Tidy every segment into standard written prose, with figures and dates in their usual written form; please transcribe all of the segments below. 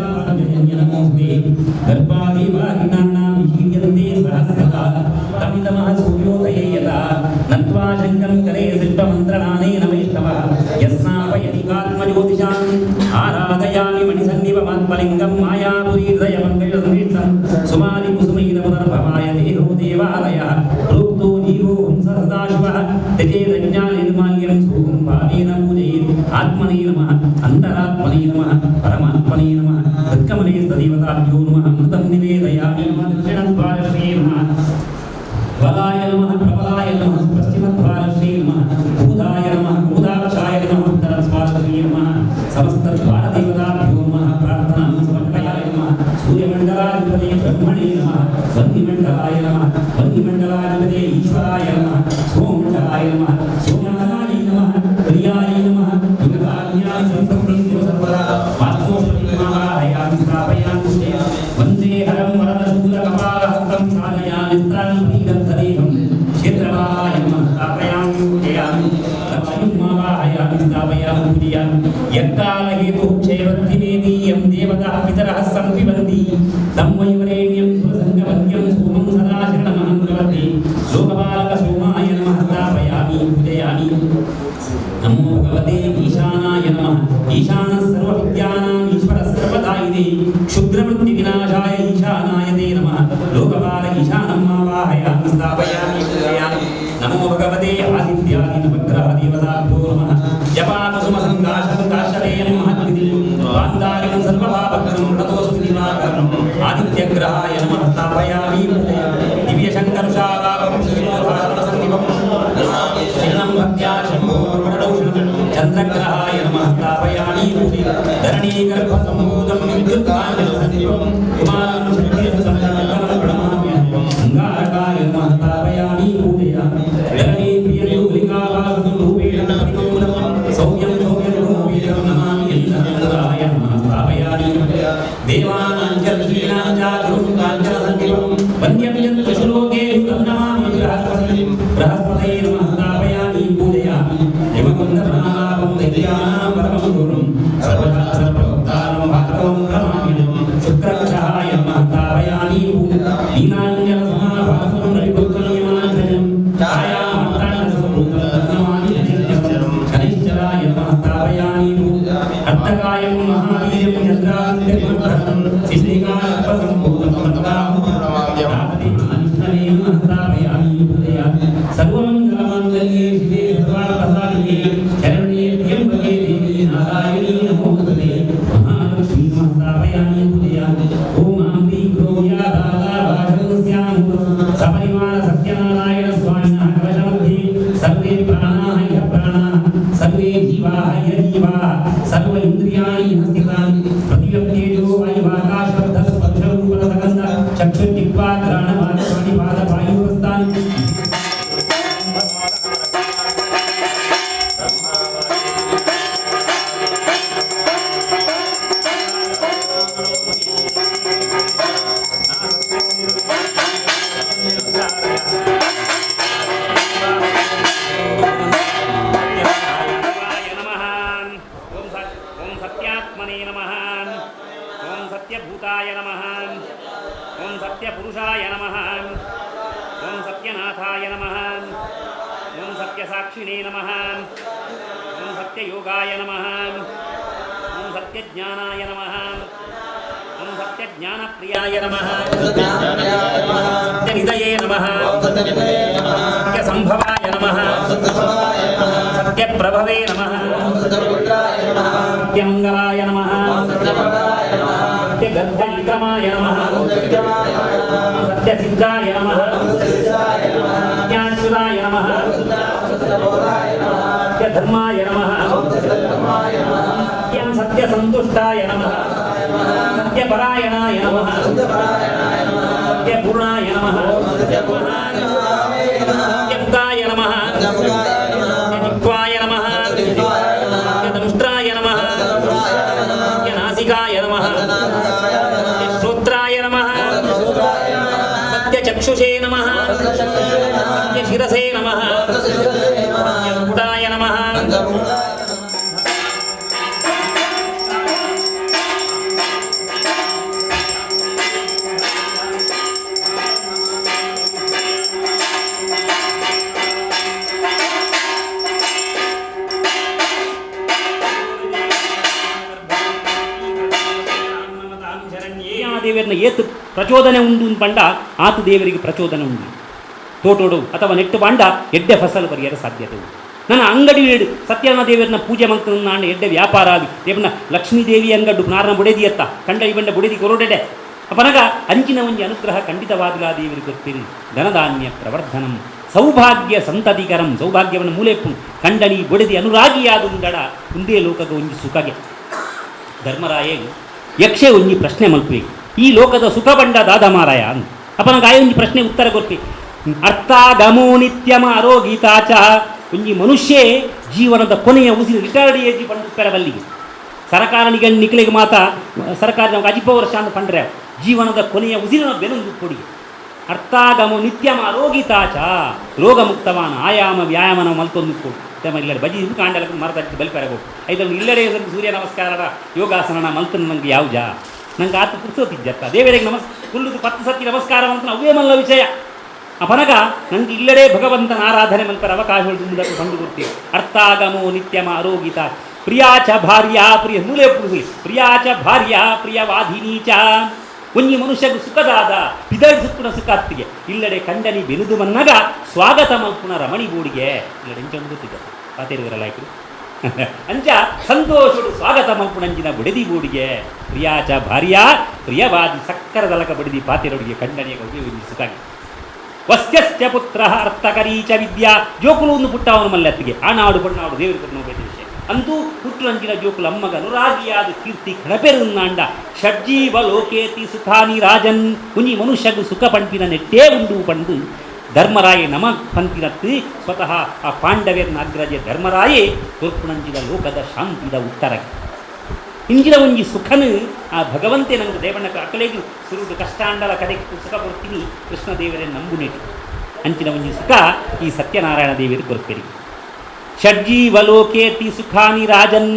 नमोऽस्ते गर्भादेवारिणानां विहीयन्ते सहस्रदा तमितमः सूर्योदये यदा नत्वा शङ्कं करे शिल्पमन्त्रणानेन वैष्णवः यस्नापयति कात्मज्योतिषाम् आराधयामि मणिसन्निभमात्मलिङ्गं मायापुरीहृदयमङ्गलसंविष्टं सुमादिकुसुमैरपुनर्भवाय देहो देवालयः प्रोक्तो जीवो हंसः सदाशिवः त्यजेदज्ञानिर्माल्यं सोऽहं भावेन पूजयेत्। आत्मने नमः, अन्तरात्मने नमः, परमात्मने नमः, हृत्कमले सदेवताभ्यो नमः। अमृतं निवेदयामि। दक्षिणद्वारश्री नमः, बलाय नमः, प्रबलाय नमः, पश्चिमद्वारश्री नमः, भूताय नमः, भूताक्षाय नमः, उत्तरद्वारश्री नमः, समस्तद्वारदेवताभ्यो नमः। प्रार्थनां समर्पयामि नमः। सूर्यमण्डलाधिपते ब्रह्मणे नमः, वह्निमण्डलाय नमः, वह्निमण्डलाधिपते ईश्वराय नमः, सोममण्डलाय नमः, सोममण्डलाय नमः, प्रियाय नमः, युगाज्ञानि संसक्तिं सर्वदा वास्तोष्पतिमावाहयामि स्थापयामि। वन्दे हरं वरदशूलकपालहस्तं साधयामि स्त्राणं क्षेत्रपालाय नमः, स्थापयामि पूजयामि। वायुमावाहयामि स्थापयामि पूजयामि। यत्कालहेतुः क्षेमद्धिवेदीयं देवताः पितरः सम्पिबन्ति तं वैवरेण्यं सुरसङ्गवन्द्यं सोमं सदा शरणमहं प्रपद्ये। लोकपालकसोमाय नमः, स्थापयामि पूजयामि। नमो भगवते ईशानाय नमः। ईशानः सर्वविद्यानाम् ईश्वरः सर्वदायिते क्षुद्रवृत्तिविनाशाय ईशानाय ते नमः। लोकपाल ईशानं आवाहयामि स्थापयामि पूजयामि। नमो भगवते आदित्यादि नवग्रहदेवताभ्यो नमः। जपाकुसुमसङ्काशं काश्यपेयं महद्विधिं वान्तारिं सर्वपापघ्नं प्रणतोऽस्मि दिवाकरम्। आदित्यग्रहाय नमः, स्थापयामि पूजयामि। दिव्यशङ्करुषालापं श्रीमोधारणसन्निभं शरणं भक्त्या शम्भोर्वरदौषणं चन्द्रग्रहाय नमः, स्थापयामि पूजयामि। धरणीगर्भसम्भूतं विद्युत्काञ्चनसन्निभं कुमारं शक्तिसंकलं प्रणमामि। अङ्गारकाय नमः, स्थापयामि पूजयामि। धरणीप्रियजूलिकावासुं रूपेण प्रतिकूलं सौम्यं सौम्यरूपेण नमामि। यन्त्राय नमः, स्थापयामि। देवानां च ऋषीणां च गुरुं काञ्चनसन्निभं वन्द्यं यत्त्रिषु लोकेषु तं नमामि बृहस्पतिं। बृहस्पतये नमः, स्थापयामि पूजयामि। यमकुन्दमालापं दैत्यानां परमं गुरुं सर्वदा सर्वभक्तानां भार्गवं प्रणमामि। शुक्रग्रहाय नमः, स्थापयामि पूजयामि। नीलाञ्जनसमाभासं रविपुत्रं यमाग्रजं छायामार्ताण्डसम्भूतं तं नमामि शनैश्चरं। शनैश्चराय नमः, स्थापयामि पूजयामि। अर्धकायं महावीर्यं चन्द्रादित्यविवर्धनं सिद्धिकाल्पसम्भूतं विष्णवे नमः, स्थापयामि पूजयामि। सर्वमङ्गलमाङ्गल्ये शिवे सर्वार्थसाधिके शरण्ये त्र्यम्बके देवी नारायणी नमोऽस्तुते। महालक्ष्मी नमः, स्थापयामि पूजयामि। ॐ आं ह्रीं क्रों या दादा भाषणस्यां सपरिवार सत्यनारायण स्वामिनः कलशमध्ये सर्वे प्राणाः इह प्राणाः सर्वे जीवाः इह जीवाः सर्व इन्द्रियाणि इह स्थितानि प्रतिव्यक्तेजो वायुवाकाशब्दस्पर्शरूपरसगन्ध चक्षुर्जिह्वा घ्राणवाक्पाणिपादपायुहस्तानि। ओम सत्यात्मने नमः। ओम सत्यभूताय नमः। ओम सत्यपुरुषाय नमः। ओम सत्यनाथाय नमः। ओम सत्यसाक्षिणे नमः। ओम सत्ययोगाय नमः। ओम सत्यज्ञानाय नमः। ओम सत्यज्ञानप्रियाय नमः। सत्यनिधये नमः। सत्यसंभवाय नमः। सत्यप्रभवे नमः। सत्यमङ्गलाय नमः। सत्यगर्भविक्रमाय नमः। सत्यसिद्धाय नमः। सत्याच्युताय नमः। सत्यधर्माय नमः। सत्यं सत्यसन्तुष्टाय नमः। सत्यपरायणाय नमः। सत्यपूर्णाय नमः। सत्यमुखाय नमः। सत्यजिह्वाय नमः। सत्यदंष्ट्राय नमः। सत्यनासिकाय नमः। सत्यश्रोत्राय नमः। सत्यचक्षुषे नमः। सत्यशिरसे नमः। सत्यमुकुटाय नमः। ಶರಣ್ಯೇ. ದೇವರನ್ನ ಏತು ಪ್ರಚೋದನೆ ಉಂಡು ಪಂಡ ಆತು ದೇವರಿಗೆ ಪ್ರಚೋದನೆ ಉಂಡು. ತೋಟೋಡು ಅಥವಾ ನೆಟ್ಟು ಬಾಂಡ ಎಡ್ಡೆ ಫಸಲು ಬರಿಯರ ಸಾಧ್ಯತೆ ಉಂಟು. ನನ್ನ ಅಂಗಡಿ ಸತ್ಯನಾರಾಯಣ ದೇವರನ್ನ ಪೂಜೆ ಮಂತ ಎಡ್ಡೆ ವ್ಯಾಪಾರ ಆಗಿ ದೇವನ ಲಕ್ಷ್ಮೀದೇವಿ ಅಂಗಡ್ಡು ನಾರನ ಬುಡೆದಿಯತ್ತ ಕಂಡ ಇವಣ್ಣ ಬುಡೆದಿ ಕೊರೋಡೆಡೆ ಅಪನಗ ಅಂಚಿನ ಒಂಜಿ ಅನುಗ್ರಹ ಖಂಡಿತವಾಗ್ಲಾ ದೇವರಿಗೆ ಗೊತ್ತಿರಿ. ಧನಧಾನ್ಯ ಪ್ರವರ್ಧನಂ ಸೌಭಾಗ್ಯ ಸಂತತಿಕರಂ, ಸೌಭಾಗ್ಯವನ್ನು ಮೂಲೆಪ್ಪು ಕಂಡನಿ ಬೊಡೆದಿ ಅನುರಾಗಿಯಾದುಂಡಡ ಒಂದೇ ಲೋಕದ ಒಂಜಿ ಸುಖಗೆ. ಧರ್ಮರಾಯೇ ಯಕ್ಷೆ ಒಂಜಿ ಪ್ರಶ್ನೆ ಮಲ್ಪಿ, ಈ ಲೋಕದ ಸುಖ ಬಂಡ ದಾದ ಮಾರಾಯ ಅಂದ. ಅಪನಗ ಆಯ ಒಂಜಿ ಪ್ರಶ್ನೆ ಉತ್ತರ ಕೊರ್ಪಿ, ಅರ್ಥಾಗಮೋ ನಿತ್ಯಮ ಆರೋಗಿತಾಚ. ಒಂಜಿ ಮನುಷ್ಯೇ ಜೀವನದ ಕೊನೆಯ ಉಸಿರು ರಿಟೈರ್ಡ್ ಏಜ್ ಪಂಡು ಪೆರಬಲ್ಲಿಗೆ ಸರಕಾರ ನಿಗಣ್ ನಿಕ್ಲೆಗೆ ಮಾತ ಸರ್ಕಾರ ನಮ್ಗೆ ಅಜಿಪ ವರ್ಷ ಅಂತ ಪಂಡ್ರೆ ಜೀವನದ ಕೊನೆಯ ಉಸಿರಿನ ಬೆನೊಂದು ಕೊಡಿಗೆ. ಅರ್ಥಾಗಮೋ ನಿತ್ಯಮ ಆರೋಗಿತಾಚ, ರೋಗಮುಕ್ತವಾನ ಆಯಾಮ ವ್ಯಾಯಾಮನ ಮಲ್ತೊಂದು ಕೊಡು. ಇಲ್ಲಡೆ ಬಜಿ ಕಾಂಡಲಕ್ಕೆ ಮರದ ಬಲಿಪೆರಬೇಕು ಐದನ್ನು ಇಲ್ಲಡೆ ಸೂರ್ಯ ನಮಸ್ಕಾರ ಯೋಗಾಸನ ಮಲ್ತನ ನಂಗೆ ಯಾವುಜಾ ನಂಗೆ ಆತ ಪುರ್ಸೋತಿಜ್ಜತ್ತ ದೇವರಿಗೆ ನಮಸ್ ಕುಲ್ಲುದು 10 ಸತಿ ನಮಸ್ಕಾರ ಅಂತ ಅವೇ ಮಲ್ಲ ವಿಷಯ. ಅಪನಗ ನಂಗೆ ಇಲ್ಲಡೆ ಭಗವಂತನ ಆರಾಧನೆ ಮಂತರ ಅವಕಾಶಗಳು ತುಂಬುದಕ್ಕೆ ಕಂಡು ಕೊಡ್ತೀವಿ. ಅರ್ಥಾಗಮೋ ನಿತ್ಯಮ ಆರೋಗಿತ ಪ್ರಿಯಾಚ ಭಾರ್ಯ ಪ್ರಿಯ ಮೂಲೆ ಪುರುಷಿ ಪ್ರಿಯಾಚ ಭಾರ್ಯ ಪ್ರಿಯವಾಧಿನಿ ಚ. ಒಂಜಿ ಮನುಷ್ಯಗೂ ಸುಖದಾದ ಬಿದರ್ ಸುಕ್ಕುನ ಸುಖಾತ್ತಿಗೆ ಇಲ್ಲಡೆ ಕಂಡನಿ ಬೆನುದು ಮನ್ನಗ ಸ್ವಾಗತ ಮಲ್ಪುನ ರಮಣಿ ಬೂಡಿಗೆ ಇಲ್ಲಡೆ ಎಂಚ ಒಂದು ಗೊತ್ತಿದ್ದ ಪಾತೇರುಗರಲ್ಲ ಅಂಚ ಸಂತೋಷಡು ಸ್ವಾಗತ ಮಲ್ಪುಣಂಜಿನ ಬುಡೆದಿ ಬೂಡಿಗೆ ಪ್ರಿಯಾಚ ಭಾರ್ಯ ಪ್ರಿಯವಾದಿ ಸಕ್ಕರದಲಕ ಬಡಿದಿ ಪಾತೇರುಡಿಗೆ ಕಂಡನಿಯ ಒಂಜಿ ಸುಖಾಗಿ. ವಸ್ಯಸ್ಯ ಪುತ್ರ ಅರ್ಥಕರೀಚ ವಿದ್ಯಾ, ಜೋಕುಲು ಒಂದು ಪುಟ್ಟವನು ಮಲ್ಲತ್ತಿಗೆ ಆನಾಡು ಬಣ್ಣಾಡು ದೇವರು ಕೊಟ್ಟು ವಿಷಯ ಅಂತೂ ಹುಟ್ಟುರಂಜಿನ ಜೋಕುಲು ಅಮ್ಮಗ ಅನುರಾಗಿಯಾದ ಕೀರ್ತಿ ಕಣಪೆರುನ್ನಾಂಡ ಷಡ್ಜೀವ ಲೋಕೇತಿ ಸುಖಾನಿ ರಾಜನ್. ಉನಿ ಮನುಷ್ಯಗು ಸುಖ ಪಂಪಿನ ನೆಟ್ಟೇ ಉಂಡು ಪಂಡು ಧರ್ಮರಾಯೆ ನಮ ಪಂತಿನತ್ತು ಸ್ವತಃ ಆ ಪಾಂಡವ್ಯನ ಅಗ್ರಜೆ ಧರ್ಮರಾಯೇ ಕೊರ್ಪುಣಂಜಿನ ಲೋಕದ ಶಾಂತಿದ ಉತ್ತರಕ್ಕೆ. ಇಂಜಿನ ಒಂಜಿ ಸುಖನು ಆ ಭಗವಂತೆ ನಂಗೆ ದೇವಣ್ಣ ಅಕಲೆಗೂ ಸುರುಡು ಕಷ್ಟಾಂಡಲ ಕಡೆಗೆ ಸುಖ ಕೊಡ್ತೀನಿ ಕೃಷ್ಣ ದೇವರೇ ನಂಬುನೇಟು ಅಂಚಿನ ಒಂಜಿ ಸುಖ ಈ ಸತ್ಯನಾರಾಯಣ ದೇವರು ಕೊರ್ಪೆರಿ. ಷಡ್ಜೀವಲೋಕೇತಿ ಸುಖಾನಿ ರಾಜನ್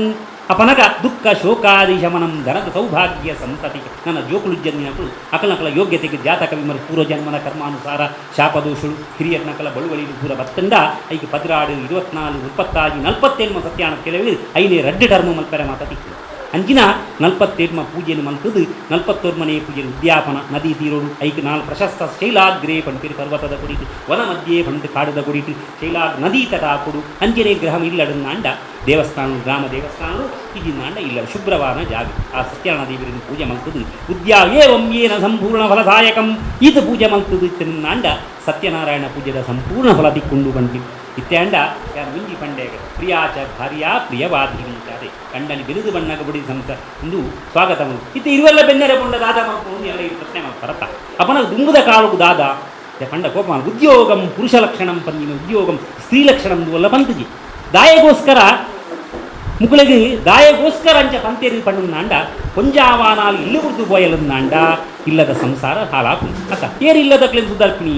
ಅಪನಗ ದುಃಖ ಶೋಕಾದಿ ಶಮನಂ ಧನದ ಸೌಭಾಗ್ಯ ಸಂತತಿ. ನನ್ನ ಜೋಕುಳುಜ್ಜನ್ನಿನಕಳು ಅಕಲನಕಲ ಯೋಗ್ಯತೆಗೆ ಜಾತಕ ವಿಮರ ಪೂರ್ವಜನ್ಮನ ಕರ್ಮಾನುಸಾರ ಶಾಪದೋಷಳು ಹಿರಿಯರ್ನಕಲ ಬಳುವಳಿ ಪೂರ ಬತ್ತಂಡ ಐಕೆ 16 24 36 48 ಸತ್ಯಾನ ಕೆಲವು ಐನೇ ರಡ್ಡು ಟರ್ಮ ಮಲ್ಪೆರೆ ಮಾತತಿ ಅಂಚಿನ 48 ಪೂಜೆಯನ್ನು ಮಲ್ತದು 41ನೇ ಪೂಜೆ ಉದ್ಯಾಪನ ನದಿ ತೀರೋಡು ಐಕ್ 4 ಪ್ರಶಸ್ತ ಶೈಲಾಗ್ರೇ ಪಂಪಿರಿ ಪರ್ವತದ ಗುಡಿಟು ವನ ಮಧ್ಯೆ ಪಂಟು ಕಾಡದ ಗುಡಿಟು ಶೈಲಾಗ್ ನದಿ ತಟ ಕೊಡು ಅಂಜನೇ ಗ್ರಹ ಇಲ್ಲಡನ್ನಾಂಡ ದೇವಸ್ಥಾನ ಗ್ರಾಮ ದೇವಸ್ಥಾನಗಳು ಇಜಿನಾಂಡ ಇಲ್ಲ ಶುಭ್ರವಾನ ಜಾಗ ಆ ಸತ್ಯನಾರಾಯಣ ದೇವರನ್ನು ಪೂಜೆ ಮಲ್ತದು ಉದ್ಯಾವೇವಂ ಏನ ಸಂಪೂರ್ಣ ಫಲದಾಯಕಂ ಇದು ಪೂಜೆ ಮಲ್ತದು ಇತ್ತನಾಂಡ ಸತ್ಯನಾರಾಯಣ ಪೂಜೆದ ಸಂಪೂರ್ಣ ಫಲ ದಿಕ್ಕೊಂಡು ಬಂತಿ ಇತ್ಯಾಂಡ ಯಾರು ಮುಂಜಿ ಪಂಡೇಗ ಪ್ರಿಯಾಚ ಭಾರ್ಯ ಪ್ರಿಯವಾಧಿನಿ ಕಂಡನಿ ಬಿರುದು ಬಣ್ಣಗ ಬುಡಿ ಸಂತ ಒಂದು ಸ್ವಾಗತ ಇತ್ತು ಇರುವೆಲ್ಲ ಬೆನ್ನರೆ ಪೊಂಡ ದಾದ ಮಾಡ್ಕೊಂಡು ಎಲ್ಲ ಈ ಪ್ರಶ್ನೆ ಪರತ ಅಪನ ದುಂಬುದ ಕಾಲುಗು ದಾದ ಪಂಡ ಕೋಪ ಉದ್ಯೋಗಂ ಪುರುಷ ಲಕ್ಷಣಂ ಪಂದಿನ ಉದ್ಯೋಗಂ ಸ್ತ್ರೀ ಲಕ್ಷಣಂ ಅಲ್ಲ ಪಂತಜಿ ದಾಯಗೋಸ್ಕರ ಮುಕುಳಿಗೆ ದಾಯಗೋಸ್ಕರ ಅಂಚ ಪಂತೇರಿ ಪಣ್ಣು ಕೊಂಜಾವಾನಾಲ್ ಇಲ್ಲು ಕುಡ್ದು ಬೋಯಲನ್ನಾಂಡ ಇಲ್ಲದ ಸಂಸಾರ ಹಾಳಾಪು ಅತ್ತ ಏರಿಲ್ಲದ ಕ್ಲೆನ್ ಸುಧಾರ್ಪಿಣಿ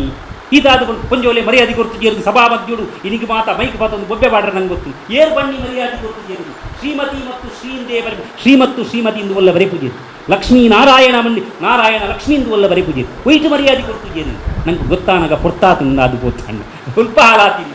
ಇದಾದ ಕೊಂಜೋಲೆ ಮರ್ಯಾದೆ ಕೊಡ್ತು ಏರು ಸಭಾಮಧ್ಯುಡು ಇನಿಗೆ ಮಾತ ಮೈಕ್ ಮಾತ ಒಂದು ಬೊಬ್ಬೆ ಬಾಡ್ರೆ ನಂಗೆ ಗೊತ್ತು ಏರು ಬನ್ನಿ ಮರ್ಯಾದೆ ಕೊಡ್ತು ಏರು ಶ್ರೀಮತಿ ಮತ್ತು ಶ್ರೀಂದೇ ಬರೆ ಶ್ರೀ ಮತ್ತು ಶ್ರೀಮತಿ ಇಂದು ಒಲ್ಲ ಬರೆ ಪೂಜೆ ಲಕ್ಷ್ಮೀ ನಾರಾಯಣ ಬನ್ನಿ ನಾರಾಯಣ ಲಕ್ಷ್ಮೀ ಇಂದು ಒಲ್ಲ ಬರೆ ಪೂಜೆ ಒಯ್ಟು ಮರ್ಯಾದೆ ಕೊಡ್ತು ಏರು ನಂಗೆ ಗೊತ್ತಾನಗ ಪೊರ್ತಾತಂದ ಅದು ಗೊತ್ತಣ್ಣ ಸ್ವಲ್ಪ ಹಾಳಾತಿಲ್ಲ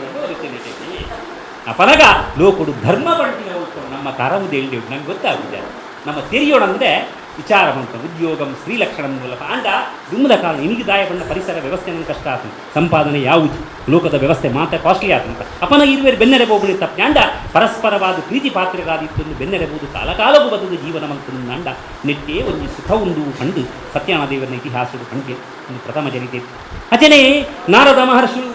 ಅಪನಗ ಲೋಕುಡು ಧರ್ಮ ಬಂಟಿನ ನಮ್ಮ ಕರವುದು ಎಲ್ಲಿ ನಂಗೆ ಗೊತ್ತಾಗುತ್ತೆ ನಮ್ಮ ತೆರಿಯೋಣಂದ್ರೆ ವಿಚಾರ ಬಂತ ಉದ್ಯೋಗಂ ಸ್ತ್ರೀಲಕ್ಷಣಂ ಮೂಲಕ ಅಂಡ ದುಮ್ಮದ ಕಾರಣ ನಿನಗೆ ದಾಯ ಬಣ್ಣ ಪರಿಸರ ವ್ಯವಸ್ಥೆ ನಂಗೆ ಕಷ್ಟ ಆತು ಸಂಪಾದನೆ ಯಾವುದು ಲೋಕದ ವ್ಯವಸ್ಥೆ ಮಾತ್ರ ಕಾಸ್ಟ್ಲಿ ಆತಂತ ಅಪನ ಇರುವೇರು ಬೆನ್ನೆರೆ ಹೋಗಲಿ ತಪ್ಪಂಡ ಪರಸ್ಪರವಾದ ಪ್ರೀತಿ ಪಾತ್ರಗಾದಿತ್ತೊಂದು ಬೆನ್ನೆರೆಬಹುದು ಕಾಲಕಾಲವು ಬದುಕು ಜೀವನ ಮಂತು ಅಂಡ ನೆಟ್ಟೇ ಒಂದು ಸುಖ ಉಂಡು ಕಂಡು ಸತ್ಯನಾದೇವರನ ಇತಿಹಾಸದ ಕಂಡು ಒಂದು ಪ್ರಥಮ ಚರಿತೆ. ಅಚನೆ ನಾರದ ಮಹರ್ಷಿಗಳು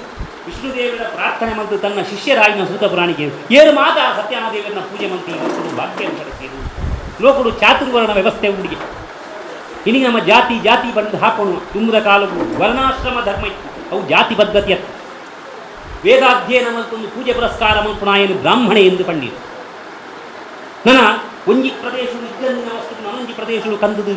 ವಿಷ್ಣುದೇವರ ಪ್ರಾರ್ಥನೆ ಮತ್ತು ತನ್ನ ಶಿಷ್ಯರಾಗಿನ ಸೂತ ಪುರಾಣಿಗೆ ಏರು ಮಾತ ಸತ್ಯನಾದೇವರನ್ನ ಪೂಜೆ ಮಂತಿ ಲೋಕಡು ಭಾಗ್ಯ ಪಡೆಸಿರು ಲೋಕಡು ಚಾತುರ್ವರ್ಣ ವ್ಯವಸ್ಥೆ ಉಂಡಿಗೆ ಇಲ್ಲಿಗೆ ನಮ್ಮ ಜಾತಿ ಜಾತಿ ಬಂದು ಹಾಕೋಣ ತುಂಬದ ಕಾಲವು ವರ್ಣಾಶ್ರಮ ಧರ್ಮ ಇತ್ತು ಅವು ಜಾತಿ ಪದ್ಧತಿಯ ವೇದಾಧ್ಯಯನ ಮತ್ತೊಂದು ಪೂಜೆ ಪುರಸ್ಕಾರ ಮಲ್ಪುನಾಯನು ಬ್ರಾಹ್ಮಣ ಎಂದು ಪಂಡಿರು ನನ್ನ ಒಂಜಿ ಪ್ರದೇಶವು ಇದ್ದನ್ನು ವಸ್ತು ನಾನೊಂಜಿ ಪ್ರದೇಶಗಳು ಕಂದುದು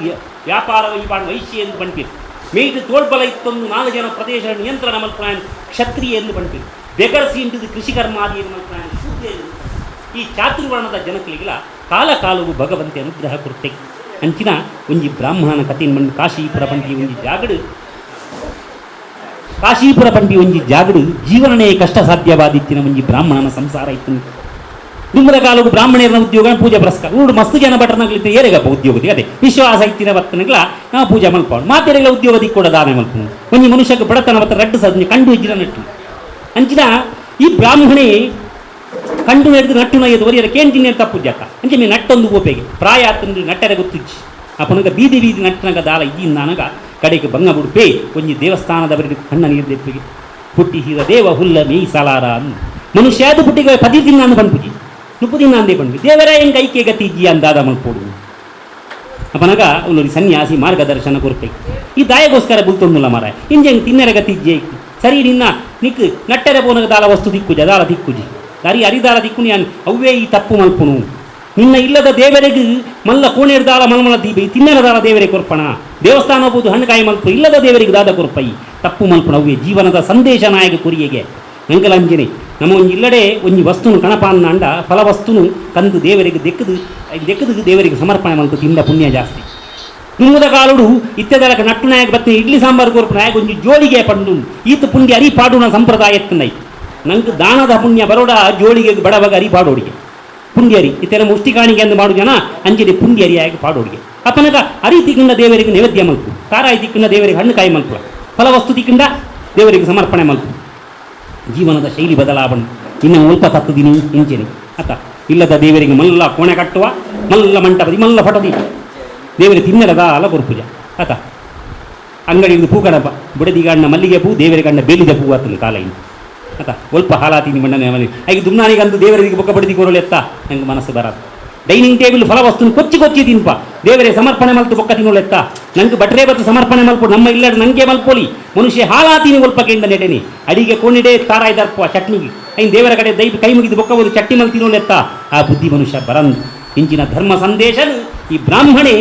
ವ್ಯಾಪಾರ ವಹಿವಾಡು ವೈಶ್ಯ ಎಂದು ಪಂಡಿರು ಮೇಯ್ದು ತೋಳ್ಬಲ ಇತ್ತೊಂದು 4 ಜನ ಪ್ರದೇಶ ನಿಯಂತ್ರಣ ಮಲ್ಪುನಾಯನು ಕ್ಷತ್ರಿಯ ಎಂದು ಪಂಡಿರು ಬೆಗರ್ಸಿ ಇಂಟುದು ಕೃಷಿ ಕರ್ಮಾದಿ ಮಲ್ಪುನಾಯನು ಶೂದ್ರ ಎಂದು. ಈ ಚಾತುರ್ವರ್ಣದ ಜನಕಲಿಗಿಲ ಕಾಲ ಕಾಲವು ಭಗವಂತೆ ಅನುಗ್ರಹ ಕೊಡ್ತೆ ಅಂಚಿನ ಒಂಜಿ ಬ್ರಾಹ್ಮಣನ ಕಥೆಯನ್ನು ಬಂದು ಕಾಶೀಪುರ ಪಂಡಿ ಒಂಜಿ ಜಾಗಡು ಕಾಶೀಪುರ ಪಂಡಿ ಒಂಜಿ ಜಾಗಡು ಜೀವನನೇ ಕಷ್ಟ ಸಾಧ್ಯವಾದಿತ್ತಿನ ಒಂಜಿ ಬ್ರಾಹ್ಮಣನ ಸಂಸಾರ ಇತ್ತು. ದುಂಬದ ಕಾಲವು ಬ್ರಾಹ್ಮಣರ ಉದ್ಯೋಗ ಪೂಜೆ ಪುರಸ್ಕಾರ ಊರು ಮಸ್ತ್ ಜನ ಭಟ್ರನಾಗ್ಲಿತ್ತು ಏರೆಗಪ್ಪ ಉದ್ಯೋಗದಿ ಅದೇ ವಿಶ್ವಾಸ ಇತ್ತಿನ ಬತ್ತನಗ್ಲ ನಾವು ಪೂಜೆ ಮಲ್ಪೋಣ ಮಾತೆರೆಗಳ ಉದ್ಯೋಗ ದಿಕ್ಕೋಡ ದಾನ ಮಲ್ಪು ಒಂಜಿ ಮನುಷ್ಯಕ್ಕೆ ಬಡತನ ಬತ್ತ ರಡ್ಡು ಸದ್ ಕಂಡು ಇಜ್ಜಿನ ನಟ್ಟು ಅಂಚಿನ ಈ ಬ್ರಾಹ್ಮಣೇ ಕಂಡು ನಡೆದು ನಟ್ಟು ನಯ್ಯದು ಒರಿಯರ ಕೇಂಜಿನ ತಪ್ಪು ಜಾತ ಅಂಚೆ ಮೇ ನಟ್ಟೊಂದು ಗೋಪೆಗೆ ಪ್ರಾಯ ಆತಂದು ನಟ್ಟರೆ ಗೊತ್ತಿಜ್ಜಿ ಅಪನಗ ಬೀದಿ ಬೀದಿ ನಟ್ಟನಗ ದಾಲ ಇದ್ದಿ ನಾನಗ ಕಡೆಗೆ ಬಂಗ ಬುಡುಪೆ ಒಂಜಿ ದೇವಸ್ಥಾನದ ಬರಿ ಕಣ್ಣ ನೀರು ದೆಪ್ಪಿಗೆ ಪುಟ್ಟಿ ಹೀರ ದೇವ ಹುಲ್ಲ ಮೇಯ್ ಸಲಾರ ಅನ್ನು ಮನುಷ್ಯಾದ ಪುಟ್ಟಿಗೆ ಪದಿ ದಿನ ಅನ್ನು ಪನ್ಪುಜಿ ನುಪ್ಪು ದಿನ ಅಂದೇ ಪನ್ಪಿ ದೇವರ ಹೆಂಗೆ ಐಕೆ ಗತಿ ಇಜ್ಜಿ ಅಂದಾದ ಮಲ್ಪೋಡು ಅಪನಗ ಅವನು ಸನ್ಯಾಸಿ ಮಾರ್ಗದರ್ಶನ ಕೊರ್ಪೆ ಈ ದಾಯಗೋಸ್ಕರ ಬುಲ್ತೊಂದುಲ್ಲ ಮಾರ ಇಂಜೆಂಗ್ ತಿನ್ನರ ಗತಿ ಇಜ್ಜೆ ಸರಿ ನಿನ್ನ ನಿಕ್ ನಟ್ಟರೆ ಪೋನಗ ದಾಲ ವಸ್ತು ದಿಕ್ಕುಜಿ ದಾಲ ದಿಕ್ಕುಜಿ ಅರಿ ಅರಿದಾಲ ದಿಕ್ಕು ನಾನು ಅವ್ವೇ ಈ ತಪ್ಪು ಮಲ್ಪುನು ನಿನ್ನ ಇಲ್ಲದ ದೇವರಿಗೆ ಮಲ್ಲ ಕೋಣೆರ್ ದಾಲ ಮಲ್ಮಲ ದೀಪ ತಿನ್ನರ ದಾಲ ದೇವರಿಗೆ ಕೊರ್ಪಣ ದೇವಸ್ಥಾನ ಹೋಗುದು ಹಣ್ಣುಕಾಯಿ ಮಲ್ಪು ಇಲ್ಲದ ದೇವರಿಗೆ ದಾದ ಕೊರ್ಪೈ ತಪ್ಪು ಮಲ್ಪುಣ ಅವ್ವೇ ಜೀವನದ ಸಂದೇಶ ನಾಯಕ ಕುರಿಯಗೆ ನಂಗಲಂಜನೆ ನಮ್ಮ ಒಂಜಿ ಇಲ್ಲಡೆ ಒಂಜಿ ವಸ್ತುನು ಕಣಪಾನ್ನಾಂಡ ಫಲವಸ್ತುನು ಕಂದು ದೇವರಿಗೆ ದೆಕ್ಕದು ದೆಕ್ಕದು ದೇವರಿಗೆ ಸಮರ್ಪಣೆ ಮಲ್ತು ತಿಂದ ಪುಣ್ಯ ಜಾಸ್ತಿ. ದುಮ್ಮದ ಕಾಲುಡು ಇತ್ತೆದಲಕ ನಟ್ಟು ನಾಯಕ ಬತ್ತಿ ಇಡ್ಲಿ ಸಾಂಬಾರು ಕೊರ್ಪು ನಾಯಕ ಒಂಜಿ ಜೋಳಿಗೆ ಪಂಡು ಈತ ಪುಣ್ಯ ಅರಿ ಪಾಡುನ ಸಂಪ್ರದಾಯ ಎತ್ತನೈ ನಂಗೆ ದಾನದ ಪುಣ್ಯ ಬರೋಡ ಜೋಳಿಗೆ ಬಡವಾಗ ಅರಿ ಪಾಡೋಡಿಗೆ ಪುಂಡ್ಯರಿ ಇತ್ತೆಲ್ಲ ಮುಷ್ಟಿ ಕಾಣಿಕೆ ಎಂದು ಮಾಡು ಜನ ಅಂಜಲಿ ಪುಂಡ್ಯರಿಯಾಗಿ ಪಾಡೋಡಿಗೆ ಅಪನಗ ಅರಿ ತಿಕ್ಕಂಡ ದೇವರಿಗೆ ನೈವೇದ್ಯ ಮಲ್ಪು ತಾರಾಯಿ ತಿಕ್ಕಂಡ ದೇವರಿಗೆ ಹಣ್ಣು ಕಾಯಿ ಮಲ್ಪು ಫಲವಸ್ತು ತಿಕ್ಕಂಡ ದೇವರಿಗೆ ಸಮರ್ಪಣೆ ಮಲ್ಪು ಜೀವನದ ಶೈಲಿ ಬದಲಾವಣೆ ಇನ್ನು ಉಲ್ಪ ತತ್ತದಿನಿ ಇಂಚೆನಿ ಅತ್ತ ಇಲ್ಲದ ದೇವರಿಗೆ ಮಲ್ಲ ಕೋಣೆ ಕಟ್ಟುವ ಮಲ್ಲ ಮಂಟಪದಿ ಮಲ್ಲ ಫಟದಿ ದೇವರಿಗೆ ತಿನ್ನರದ ಅಲ ಕೊರ್ಪುಜ ಅತ್ತ ಅಂಗಡಿ ಪೂ ಕಡಪ ಬುಡದಿಗಣ್ಣ ಮಲ್ಲಿಗೆ ಪೂ ದೇವರಿಗೆ ಗಣ್ಣ ಬೇಲಿದ ಹೂ ಆತನು ಕಾಲ ಇನ್ನು ಅತ್ತ ಒಲ್ಪ ಹಾಲಾತೀನಿ ಮಣ್ಣನೆ ಮನೆ ಹಾಗೆ ದುಮ್ನಾನಿಗಂದು ದೇವರಿಗೆ ಬೊಕ್ಕ ಬಡಿದಿ ಕೊರಲು ಎತ್ತ ನಂಗೆ ಮನಸ್ಸು ಬರದು ಡೈನಿಂಗ್ ಟೇಬಲ್ ಫಲವಸ್ತುನ ಕೊಚ್ಚಿ ಕೊಚ್ಚಿ ತಿನ್ಪ ದೇವರೇ ಸಮರ್ಪಣೆ ಮಲ್ತು ಬೊಕ್ಕ ತಿನ್ನೋಳೆತ್ತ ನಂಗೆ ಬಟ್ರೆ ಬತ್ತು ಸಮರ್ಪಣೆ ಮಲ್ಪು ನಮ್ಮ ಇಲ್ಲ ನಂಗೆ ಮಲ್ಪೋಲಿ ಮನುಷ್ಯ ಹಾಲಾತೀನಿ ಒಲ್ಪ ಕೆಂಡ ನೆಟೆನಿ ಅಡಿಗೆ ಕೋಣಿಡೆ ತಾರಾಯಿ ದರ್ಪ ಚಟ್ನಿಗೆ ಐನ್ ದೇವರ ಕಡೆ ದೈ ಕೈ ಮುಗಿದು ಬೊಕ್ಕ ಒಂದು ಚಟ್ನಿ ಮಲ್ ತಿನ್ನೋಳೆತ್ತ ಆ ಬುದ್ಧಿ ಮನುಷ್ಯ ಬರಂದು ಇಂಚಿನ ಧರ್ಮ ಸಂದೇಶನು ಈ ಬ್ರಾಹ್ಮಣೇ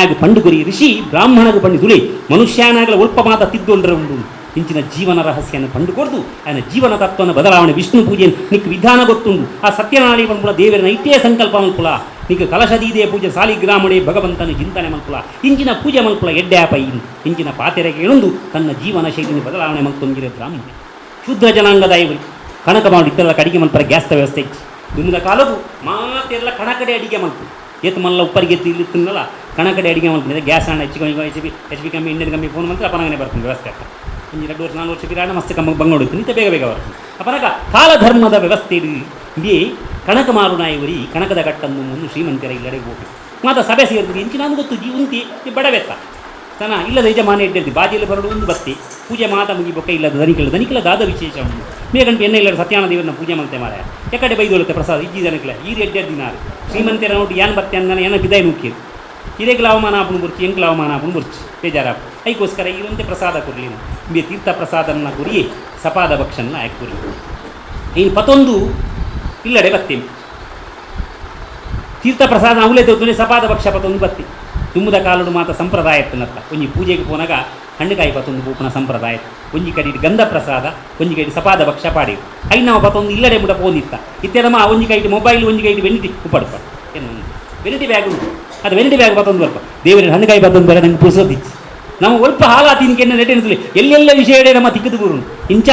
ಆಗ ಪಂಡುಗುರಿ ಋಷಿ ಬ್ರಾಹ್ಮಣಗು ಪಂಡಿದುಲಿ ಮನುಷ್ಯನಾಗಲ ಒಲ್ಪ ಮಾತ ತಿದ್ದೊಂಡ್ರೆ ಉಂಡು ಇಂಚಿನ ಜೀವನ ರಹಸ್ಯನ ಪಂಡುಕೊಡ್ದು ಆಯನ ಜೀವನ ತತ್ವನ ಬದಲಾವಣೆ ವಿಷ್ಣು ಪೂಜೆ ನಿಕ್ ವಿಧಾನ ಗೊತ್ತುಂಡು ಆ ಸತ್ಯನಾರಾಯಣ ಪಂಪುಲ ದೇವರನ ಇಟ್ಟೇ ಸಂಕಲ್ಪ ಮಲ್ಪುಲ ನಿಕ್ ಕಲಶದೀದೆ ಪೂಜೆ ಸಾಲಿಗ್ರಾಮಡೆ ಭಗವಂತನ ಚಿಂತನೆ ಮಲ್ಪುಲ ಇಂಚಿನ ಪೂಜೆ ಮಲ್ಪುಲ ಎಡ್ಡೆ ಪೈ ಇಂಚಿನ ಪಾತೆರೆಗೆ ಎಳುಂದು ತನ್ನ ಜೀವನ ಶೈಲಿನ ಬದಲಾವಣೆ ಮಲ್ತೊಂದಿರೆ ಬ್ರಾಹ್ಮಣ ಶುದ್ಧ ಜನಾಂಗದ ಇವರು ಕಣಕ ಮಾಡಿ ಇತ್ತೆಲ್ಲ ಕಡಿಗೆ ಮಲ್ಪರ ಗ್ಯಾಸ್ತ ವ್ಯವಸ್ಥೆ ಇತ್ತು ದುಮ್ಮದ ಕಾಲವು ಮಾತೆಲ್ಲ ಕಣಕಡೆ ಅಡಿಗೆ ಮಲ್ಪು ಏತ್ ಮಲ್ಲ ಉಪ್ಪರಿಗೆ ಎತ್ತು ಇಲ್ಲಿ ತಿನ್ನಲ್ಲ ಕಣಕಡೆ ಅಡಿಗೆ ಮಲ್ಪು ಗ್ಯಾಸ್ ಹಣ ಹೆಚ್ಚು ಕಮ್ಮಿ ಎಚ್ ಪಿ ಕಮ್ಮಿ ಇಂಡಿಯನ್ ಕಮ್ಮಿ ಫೋನ್ ಮಂತ್ರ ಅಪನಗನೆ ಬರ್ತದೆ ವ್ಯವಸ್ಥೆ ಆಗ್ತದೆ ಒಂಜಿ 2 ವರ್ಷ 4 ವರ್ಷ ಬಿರಾಣ ಮಸ್ತ್ ಕಮ್ಮ ಬಂಗೋಡು ನಿಂತ ಬೇಗ ಬೇಗ ಬರ್ತದೆ ಅಪನಗ ಕಾಲಧರ್ಮದ ವ್ಯವಸ್ಥೆ ಬಿ ಕಣಕ ಮಾರು ನಾಯಿವರಿ ಕಣಕದ ಕಟ್ಟನ್ನು ಮುಂದೆ ಶ್ರೀಮಂತರ ಇಲ್ಲಡೆ ಹೋಗಿ ಮಾತ ಸಭೆ ಸೇರಿದ್ರು ಇಂಚಿ ನಾನು ಗೊತ್ತು ಜೀ ಉಂತಿ ಬಡವೆತ್ತ ತನ ಇಲ್ಲದ ಯಜಮಾನ ಇಡ್ಡಿರ್ತಿ ಬಾಜಿಯಲ್ಲಿ ಬರಡು ಒಂದು ಬತ್ತಿ ಪೂಜೆ ಮಾತ ಮುಗಿ ಬೊಕ್ಕ ಇಲ್ಲದ ದನಿಕಲ ದನಿಕಲ ದಾದ ವಿಶೇಷ ಉಂಟು ಮೇಗಂಟು ಎಣ್ಣೆ ಇಲ್ಲದ ಸತ್ಯಾನ ದೇವರನ್ನ ಪೂಜೆ ಮಲ್ತೆ ಮಾರಾಯ ಎಕಡೆ ಬೈದೊಳುತ್ತೆ ಪ್ರಸಾದ ಇಜ್ಜಿ ದನಕಲ ಈ ಎಡ್ಡೆ ದಿನಾರು ಶ್ರೀಮಂತರ ನೋಡಿ ಯಾನ್ ಬತ್ತೆ ಅಂದನ ಏನ ಬಿದಾಯ ನುಕ್ಕಿರು ಹಿರೇಗ್ಲ ಅವಮಾನ ಆಪುಣು ಬುರ್ಚಿ ಎಂಕ್ಲ ಅವಮಾನ ಆಪುಣು ಬುರ್ಚಿ ಬೇಜಾರಾಪು ಐಕೋಸ್ಕರ ಇವಂತೆ ಪ್ರಸಾದ ಕೊರಲಿ ಬಿ ತೀರ್ಥ ಪ್ರಸಾದನ್ನ ಕುರಿ ಸಪಾದ ಭಕ್ಷನ್ನ ಆಯ್ಕೆ ಕುರಿ ಇನ್ನು ಪತೊಂದು ಇಲ್ಲಡೆ ಬತ್ತೀನಿ ತೀರ್ಥ ಪ್ರಸಾದ ಅವಲೇ ತೋತುನೆ ಸಪಾದ ಭಕ್ಷ ಪತೊಂದು ಬತ್ತಿ ತುಮ್ಮದ ಕಾಲಡು ಮಾತ ಸಂಪ್ರದಾಯ ಎತ್ತನತ್ತ ಒಂಜಿ ಪೂಜೆಗೆ ಪೋನಾಗ ಹಣ್ಣುಕಾಯಿ ಪತೊಂದು ಪೂಪನ ಸಂಪ್ರದಾಯ ಒಂಜಿ ಕಡೆ ಗಂಧ ಪ್ರಸಾದ ಒಂಜಿ ಕಡೆ ಸಪಾದ ಭಕ್ಷ ಪಾಡಿ I ನಾವು ಪತೊಂದು ಇಲ್ಲಡೆ ಮುಟ ಪೋಂದಿತ್ತ ಇತ್ತೆರಮ್ಮ ಒಂಜಿ ಕೈಟ್ ಮೊಬೈಲ್ ಒಂಜಿ ಕೈಟ್ ವೆನಿಟಿ ಉಪಡ್ಪ ಏನು ವೆನಿಟಿ ಬ್ಯಾಗ್ ಉಂಟು ಅದು ವೆನಿಟಿ ಬ್ಯಾಗ್ ಪತೊಂದು ಬರ್ಪ ದೇವರ ಹಣ್ಣುಕಾಯಿ ಪತೊಂದು ಬರ ನಂಗೆ ಪುರುಸೋದಿತ್ತು ನಮ್ಮ ಒಲ್ಪ ಹಾಲಾತಿನಿಕೆನ್ನ ನೆಟೆನಿಸಲಿ ಎಲ್ಲೆಲ್ಲ ವಿಷಯ ನಮ್ಮ ತಿಕ್ಕದು ಬೂರುನು ಇಂಚ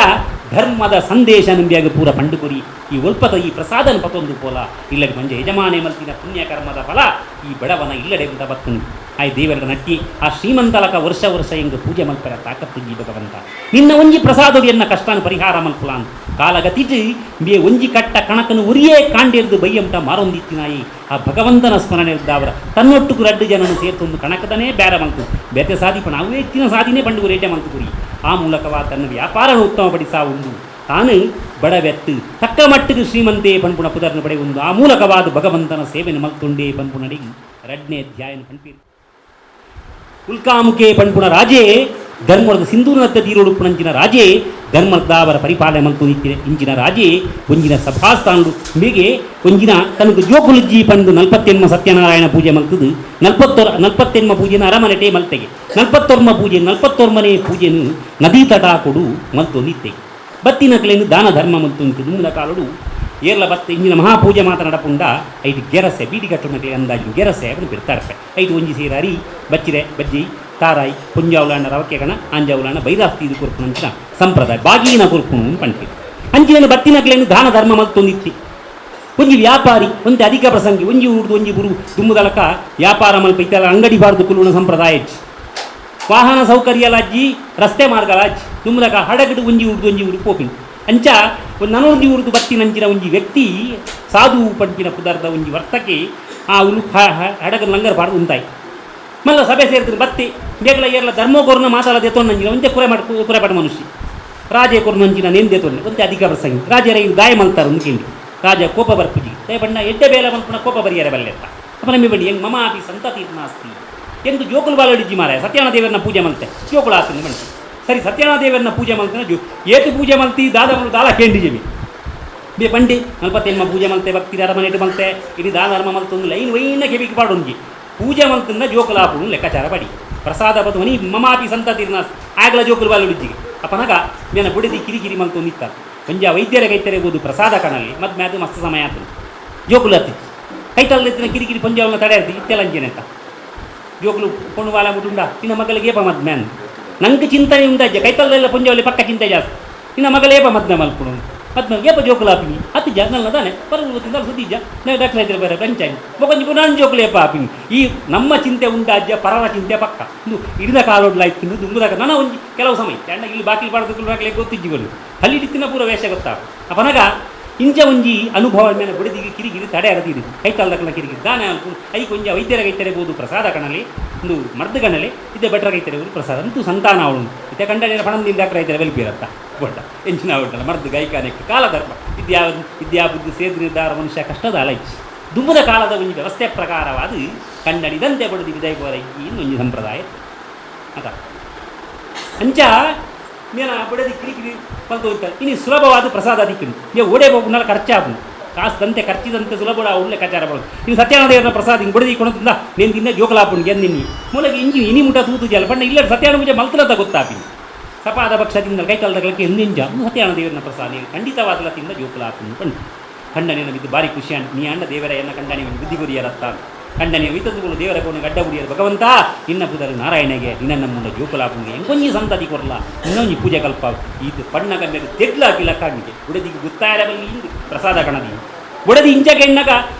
ಧರ್ಮದ ಸಂದೇಶ ನಂಬಿಯಾಗ ಪೂರ ಪಂಡುಕುರಿ ಈ ಒಲ್ಪದ ಈ ಪ್ರಸಾದನ ಪತೊಂದು ಪೋಲ ಇಲ್ಲಡೆ ಮಂಜ ಯಜಮಾನೆ ಮಲ್ತಿನ ಪುಣ್ಯಕರ್ಮದ ಫಲ ಈ ಬಡವನ ಇಲ್ಲಡೆ ಉಂಟ ಬತ್ತನು ಆಯ್ ದೇವರ ನಟ್ಟಿ ಆ ಶ್ರೀಮಂತಲಕ ವರ್ಷ ವರ್ಷ ಎಂಗ ಪೂಜೆ ಮಲ್ಪರ ತಾಕತ್ತು ಜೀ ಭಗವಂತ ನಿನ್ನ ಒಂಜಿ ಪ್ರಸಾದದ ಎನ್ನ ಕಷ್ಟನ ಪರಿಹಾರ ಮಲ್ಪುಲ ಅಂತ ಕಾಲಗತಿಟಿ ಬೇ ಒಂಜಿ ಕಟ್ಟ ಕಣಕನು ಉರಿಯೇ ಕಾಂಡಿರ್ದು ಬೈಯಂಟ ಮಾರೊಂದಿತ್ತಿನಾಯಿ ಆ ಭಗವಂತನ ಸ್ಮರಣೆ ಇದ್ದಾವರ ತನ್ನೊಟ್ಟುಕು ರಡ್ಡು ಜನನು ಸೇರ್ತೊಂದು ಕಣಕದನೇ ಬೇರೆ ಮಲ್ತು ಬೇತೆ ಸಾಧಿಪ ನಾವು ಹೆಚ್ಚಿನ ಸಾಧಿನೇ ಬಂಡು ರೇಟೆ ಮಲ್ತು ಕುರಿ ಆ ಮೂಲಕವಾ ತನ್ನ ವ್ಯಾಪಾರ ಉತ್ತಮಪಡಿಸಾ ಉಂಡು ತಾನು ಬಡವೆತ್ತು ತಕ್ಕ ಮಟ್ಟಿಗೆ ಶ್ರೀಮಂತೆ ಪನ್ಪುಣ ಪುದರ್ನ ಪಡೆಯುವುದು ಆ ಮೂಲಕವಾದ ಭಗವಂತನ ಸೇವೆಯನ್ನು ಮಲ್ತುಂಡೆ ಪನ್ಪುಣಡಿ ರಡ್ನೇ ಅಧ್ಯಾಯನ ಪನ್ಪೀರ್ ಉಲ್ಕಾಮುಖೆ ಪನ್ಪುಣ ರಾಜೇ ಧರ್ಮದ ಸಿಂಧೂರನತ್ತ ತೀರೋಡುಪ್ಪುನಂಚಿನ ರಾಜೇ ಧರ್ಮದಾವರ ಪರಿಪಾಲನೆ ಮಲ್ತು ನಿಂತಿನ ಇಂಚಿನ ರಾಜೇ ಒಂಜಿನ ಸಭಾಸ್ಥಾನಡು ಮೇಗೆ ಒಂಜಿನ ತನకు ಜೋಕುಲುಜ್ಜಿ ಪಂದು ನಲ್ಪತ್ತೆನ್ಮ ಸತ್ಯನಾರಾಯಣ ಪೂಜೆ ಮಲ್ತದು ನಲ್ಪತ್ತೆನ್ಮ ಪೂಜೆನ ಅರಮನೆಟೆ ಮಲ್ತೆಗೆ ನಲ್ಪತ್ತೊರ್ಮ ಪೂಜೆ ನಲ್ಪತ್ತೊರ್ಮನೆ ಪೂಜೆನು ನದಿ ತಟ ಕೊಡು ಮಲ್ತು ನಿತ್ತೆಗೆ ಬತ್ತಿನ ಕಲೆಯನ್ನು ದಾನ ಧರ್ಮ ಮಲ್ತು ನಿಂತು ದುಮ್ಮದ ಕಾಲಡು ಏರ್ಲ ಬತ್ತ ಇಂಜಿನ ಮಹಾಪೂಜೆ ಮಾತ್ರ ನಡಪುಂಡ ಐದು ಗೆರಸೆ ಬೀಡಿ ಕಟ್ಟುನಕಲೆ ಅಂದಾಜು ಗೆರಸೆ ಅವನು ಬಿರ್ತಾರ್ಪೆ ಐದು ಒಂಜಿ ಸೇರಾರಿ ಬಚ್ಚಿರೆ ಬಜ್ಜಿ ತಾರಾಯಿ ಪುಂಜಾವುಲಾಂಡ ರವಕ್ಕೆ ಕಣ ಆಂಜಾವುಲಾಂಡ ಬೈರಾಸ್ತಿ ಇದು ಕೊರ್ಪುನಂಚಿನ ಸಂಪ್ರದಾಯ ಬಾಗೀನ ಕೊರ್ಪುನು ಪಂಟಿ ಅಂಚಿನ ಬತ್ತಿನಕ್ಲೇನು ದಾನ ಧರ್ಮ ಮಲ್ತೊಂದಿತ್ತಿ ಒಂಜಿ ವ್ಯಾಪಾರಿ ಒಂತೆ ಅಧಿಕ ಪ್ರಸಂಗಿ ಒಂಜಿ ಊರ್ದು ಒಂಜಿ ಗುರು ದುಮ್ಮುದಲಕ ವ್ಯಾಪಾರ ಮಲ್ಪ ಇತ್ತೆಲ್ಲ ಅಂಗಡಿ ಬಾರ್ದು ಕುಲ್ಲುನ ಸಂಪ್ರದಾಯ ಇಜ್ಜಿ. ವಾಹನ ಸೌಕರ್ಯಲಾಜ್ಜಿ ರಸ್ತೆ ಮಾರ್ಗಲಾಜ್ಜಿ ದುಮ್ಮುದಕ ಹಡಗಡು ಒಂಜಿ ಊರ್ದು ಒಂಜಿ ಊರು ಪೋಪಿನ ಅಂಚ ಒಂದು ನನೊಂಜಿ ಊರ್ದು ಬತ್ತಿನಂಚಿನ ಒಂಜಿ ವ್ಯಕ್ತಿ ಸಾಧು ಪಂಪಿನ ಪುದರ್ದ ಒಂಜಿ ವರ್ತಕೆ ಆ ಉಲು ಹಡಗು ಲಂಗರ್ ಪಾಡ್ದು ಉಂತಾಯಿ ಮಲ್ಲ ಸಭೆ ಸೇರಿದ್ರು ಬತ್ತಿ ಬೇಗಲ ಏರ್ಲ ಧರ್ಮಗೋರ್ನ ಮಾತಾಡದೆ ತೊಂದಂಜಿನ ಒಂತೆ ಕುರೆ ಮಾಡಿ ಕುರೆಪಾಡು ಮನುಷ್ಯ ರಾಜೆ ಕೊರ್ನಂಚಿನ ನೇಂದೆ ತೊಂದೆ ಒಂತೆ ಅಧಿಕ ಪ್ರಸಂಗಿ ರಾಜರ ಇದು ದಾಯ ಮಲ್ತಾರ ಒಂದು ಕೇಳಿ ರಾಜ ಕೋಪ ಬರ್ಪುಜಿ ದಯ ಬಣ್ಣ ಎಡ್ಡೆ ಬೇಲ ಮಲ್ಪುನ ಕೋಪ ಬರಿಯರೆ ಬಲ್ಲೆತ್ತ ಅಪ್ಪ ನಮ್ಮಿ ಬಣ್ಣಿ ಹೆಂಗ್ ಮಮ ಆಪಿ ಸಂತತಿ ನಾಸ್ತಿ ಎಂದು ಜೋಕುಲು ಬಾಲಡಿಜ್ಜಿ ಮಾರಾಯ ಸತ್ಯನಾರಾಯಣ ದೇವರನ್ನ ಪೂಜೆ ಮಲ್ತೆ ಜೋಕುಳು ಆತನ ಮನುಷ್ಯ ಸರಿ ಸತ್ಯನಾರಾಯಣ ದೇವರನ್ನ ಪೂಜೆ ಮಲ್ತನ ಜೋ ಏತು ಪೂಜೆ ಮಲ್ತಿ ದಾದ ದಾಲ ಕೇಂಡಿಜಿ ಬೇ ಬಂಡಿ ನಲ್ಪತ್ತೆಮ್ಮ ಪೂಜೆ ಮಲ್ತೆ ಭಕ್ತಿ ಅರಮನೆಟ್ಟು ಮಲ್ತೆ ಇಡೀ ದಾನ ಧರ್ಮ ಮಲ್ತೊಂದು ಲೈನ್ ವೈನ ಕೆಬಿಗೆ ಪಾಡೊಂಜಿ ಪೂಜೆ ಮಲ್ತನ್ನ ಜೋಕುಲಾಪುಡು ಲೆಕ್ಕಾಚಾರ ಪಡಿ ಪ್ರಸಾದ ಬದು ನೀ ಮಮಾಪಿ ಸಂತತಿ ಆಗಲ ಜೋಕುಲು ಬಾಲುಡಿಜ್ಜಿಗೆ ಅಪ್ಪನಾಗ ಮೇನ ಬುಡಿದಿ ಕಿರಿಕಿರಿ ಮಲ್ತೊಂದು ಇತ್ತ ಒಂಜ ವೈದ್ಯರ ಕೈತರೆ ಹೋದು ಪ್ರಸಾದ ಕಣಲ್ಲಿ ಮದ್ ಮ್ಯಾದು ಮಸ್ತ್ ಸಮಯ ಆತು ಜೋಕುಲು ಹತ್ತಿ ಕೈತಲ್ಲ ಕಿರಿಕಿರಿ ಪಂಜಾವನ್ನ ತಡೆ ಇರ್ತಿ ಇತ್ತೆಲ್ಲ ಅಂಜೇನೆ ಅಂತ ಜೋಕುಲು ಪೊಣ್ಣು ಬಾಲ ಮುಟುಂಡ ನಿನ್ನ ಮಗಳಿಗೆ ಏಪ ಮದ್ ಮ್ಯಾನ್ ನಂಗೆ ಚಿಂತನೆ ಉಂಡಜ್ಜ ಕೈತಲ್ಲೆಲ್ಲ ಪಂಜಾವಲ್ಲಿ ಪಕ್ಕ ಚಿಂತೆ ಜಾಸ್ತಿ ನಿನ್ನ ಮಗಳ ಏಪ ಮದ್ನ ಮಲ್ಪುಡು ಮದ್ನ ಏಪ ಜೋಕುಲು ಆಪಿನಿ ಹತ್ತು ಜ ನನ್ನ ತಾನೆ ಬರಲು ತಿಂದಲ್ಲ ಸುದ್ದಿ ಜ ನಾವು ಡಾಕ್ಟರ್ ಇದ್ರೆ ಬೇರೆ ಪಂಚಾಯತ್ ಬೊಕೊಂಜಿ ನಾನು ಜೋಕುಲು ಏಪ ಆಪಿನಿ ಈ ನಮ್ಮ ಚಿಂತೆ ಉಂಡಾಜ್ಯ ಪರರ ಚಿಂತೆ ಪಕ್ಕ ಇದು ಇಡಿದ ಕಾಲೊಡ್ಲಾಯ್ತು ದುಂಬುದಾಗ ನನ್ನ ಒಂಜಿ ಕೆಲವು ಸಮಯ ಚಂಡ ಇಲ್ಲಿ ಬಾಕಿ ಪಾಡೋದಕ್ಕೆ ಗೊತ್ತಿಜ್ಜಿಗಳು ಅಲ್ಲಿ ಇತ್ತಿನ ಪೂರ ವೇಷ ಗೊತ್ತಾಗ ಅಪನಗ ಇಂಚ ಒಂಜಿ ಅನುಭವ ಮೇಲೆ ಬುಡಿದಿಗೆ ಕಿರಿಕಿರಿ ತಡೆ ಅರದಿರಿ ಕೈತಾಲ್ದಕ್ಕನ ಕಿರಿಕಿರಿ ದಾನ I ಕೊಂಜ ವೈದ್ಯರ ಕೈತರೆ ಬೋದು ಪ್ರಸಾದ ಕಣಲಿ ಒಂದು ಮರ್ದು ಕಣಲಿ ಇದ್ದೆ ಭಟ್ರ ಕೈತರೆ ಬೋದು ಪ್ರಸಾದ ಅಂತೂ ಸಂತಾನ ಅವಳು ಇತ್ತೆ ಕಂಡನೆ ಪಣಂದಿಂದ ಡಾಕ್ಟರ್ ಐತಾರೆ ಬೆಲ್ಪಿರತ್ತ ಬೊಟ್ಟ ಎಂಚಿನ ಅವಟ್ಟಲ್ಲ ಮರ್ದು ಗೈಕಾನೆಕ್ಕೆ ಕಾಲಧರ್ಮ ವಿದ್ಯಾ ವಿದ್ಯಾ ಬುದ್ಧಿ ಸೇದು ನಿರ್ಧಾರ ಮನುಷ್ಯ ಕಷ್ಟದ ಅಲೈಚ್ ದುಂಬುದ ಕಾಲದ ಒಂಜಿ ವ್ಯವಸ್ಥೆ ಪ್ರಕಾರವಾದ ಕಣ್ಣಡಿದಂತೆ ಬಡದಿ ವಿದಯಪೋರ ಒಂಜಿ ಸಂಪ್ರದಾಯ ಅದ ಅಂಚ ಮೇನ ಬಡದಿ ಕಿರಿಕಿರಿ ಬಂತು ಹೋಗ್ತಾರೆ ಇನ್ನು ಸುಲಭವಾದ ಪ್ರಸಾದ ದಿಕ್ಕಿನ ನೀವು ಓಡೇ ಹೋಗುನಲ್ಲ ಖರ್ಚಾಗು ಕಾಸು ಖರ್ಚಿದಂತೆ ಸುಲಭ ಒಳ್ಳೆ ಕಚಾರ ಬರೋದು ಇನ್ನು ಸತ್ಯನಾರಾಯಣ ಪ್ರಸಾದ ಹಿಂಗೆ ಬಡದಿ ಕೊಣತಿಂದ నేను ತಿನ್ನ ಜೋಕಲಾಪುಣಿಗೆ ನಿನ್ನಿ ಮೂಲಕ ಇಂಜಿ ಇನಿ ಮುಟ ತೂತು ಜಲ ಬಣ್ಣ ಇಲ್ಲ ಸತ್ಯನಾರಾಯಣ ಪೂಜೆ ಮಲ್ತಲದ ಗೊತ್ತಾಪಿ ಸಪಾದ ಪಕ್ಷದಿಂದ ಕೈಕಾಲದಕ್ಕೆ ಹಿಂದಿಂಜ ಸತ್ಯನಾರಾಯಣ ದೇವರನ್ನ ಪ್ರಸಾದ ಖಂಡಿತವಾದಲ ತಿಂದ ಜೋಕಲಾಪುಣಿ ಪಂಡು ಖಂಡನೆ ಬಿದ್ದು ಭಾರಿ ಖುಷಿ ನೀ ಅಣ್ಣ ದೇವರ ಎನ್ನ ಖಂಡನೆ ಬುದ್ಧಿ ಗುರಿಯರತ್ತ ಖಂಡನೆ ವಿತದುಗಳು ದೇವರ ಕೋಣ ಗಡ್ಡ ಗುಡಿಯರು ಭಗವಂತ ನಿನ್ನ ಪುದರು ನಾರಾಯಣಗೆ ನಿನ್ನ ನಮ್ಮುಂಡ ಜೋಕುಲಾಪುಂಗೆ ಎಂಕೊಂಜಿ ಸಂತತಿ ಕೊರಲ ಇನ್ನೊಂಜಿ ಪೂಜೆ ಕಲ್ಪ ಇದು ಪಣ್ಣ ಗಂಬೆಗೆ ತೆಗ್ಲಾಕಿಲ್ಲ ಕಾಣಿಕೆ ಬುಡದಿಗೆ ಗೊತ್ತಾಯರ ಬಲ್ಲಿ ಇಂದು ಪ್ರಸಾದ ಕಣದಿ ಬುಡದಿ ಇಂಚ ಕೆಣ್ಣಗ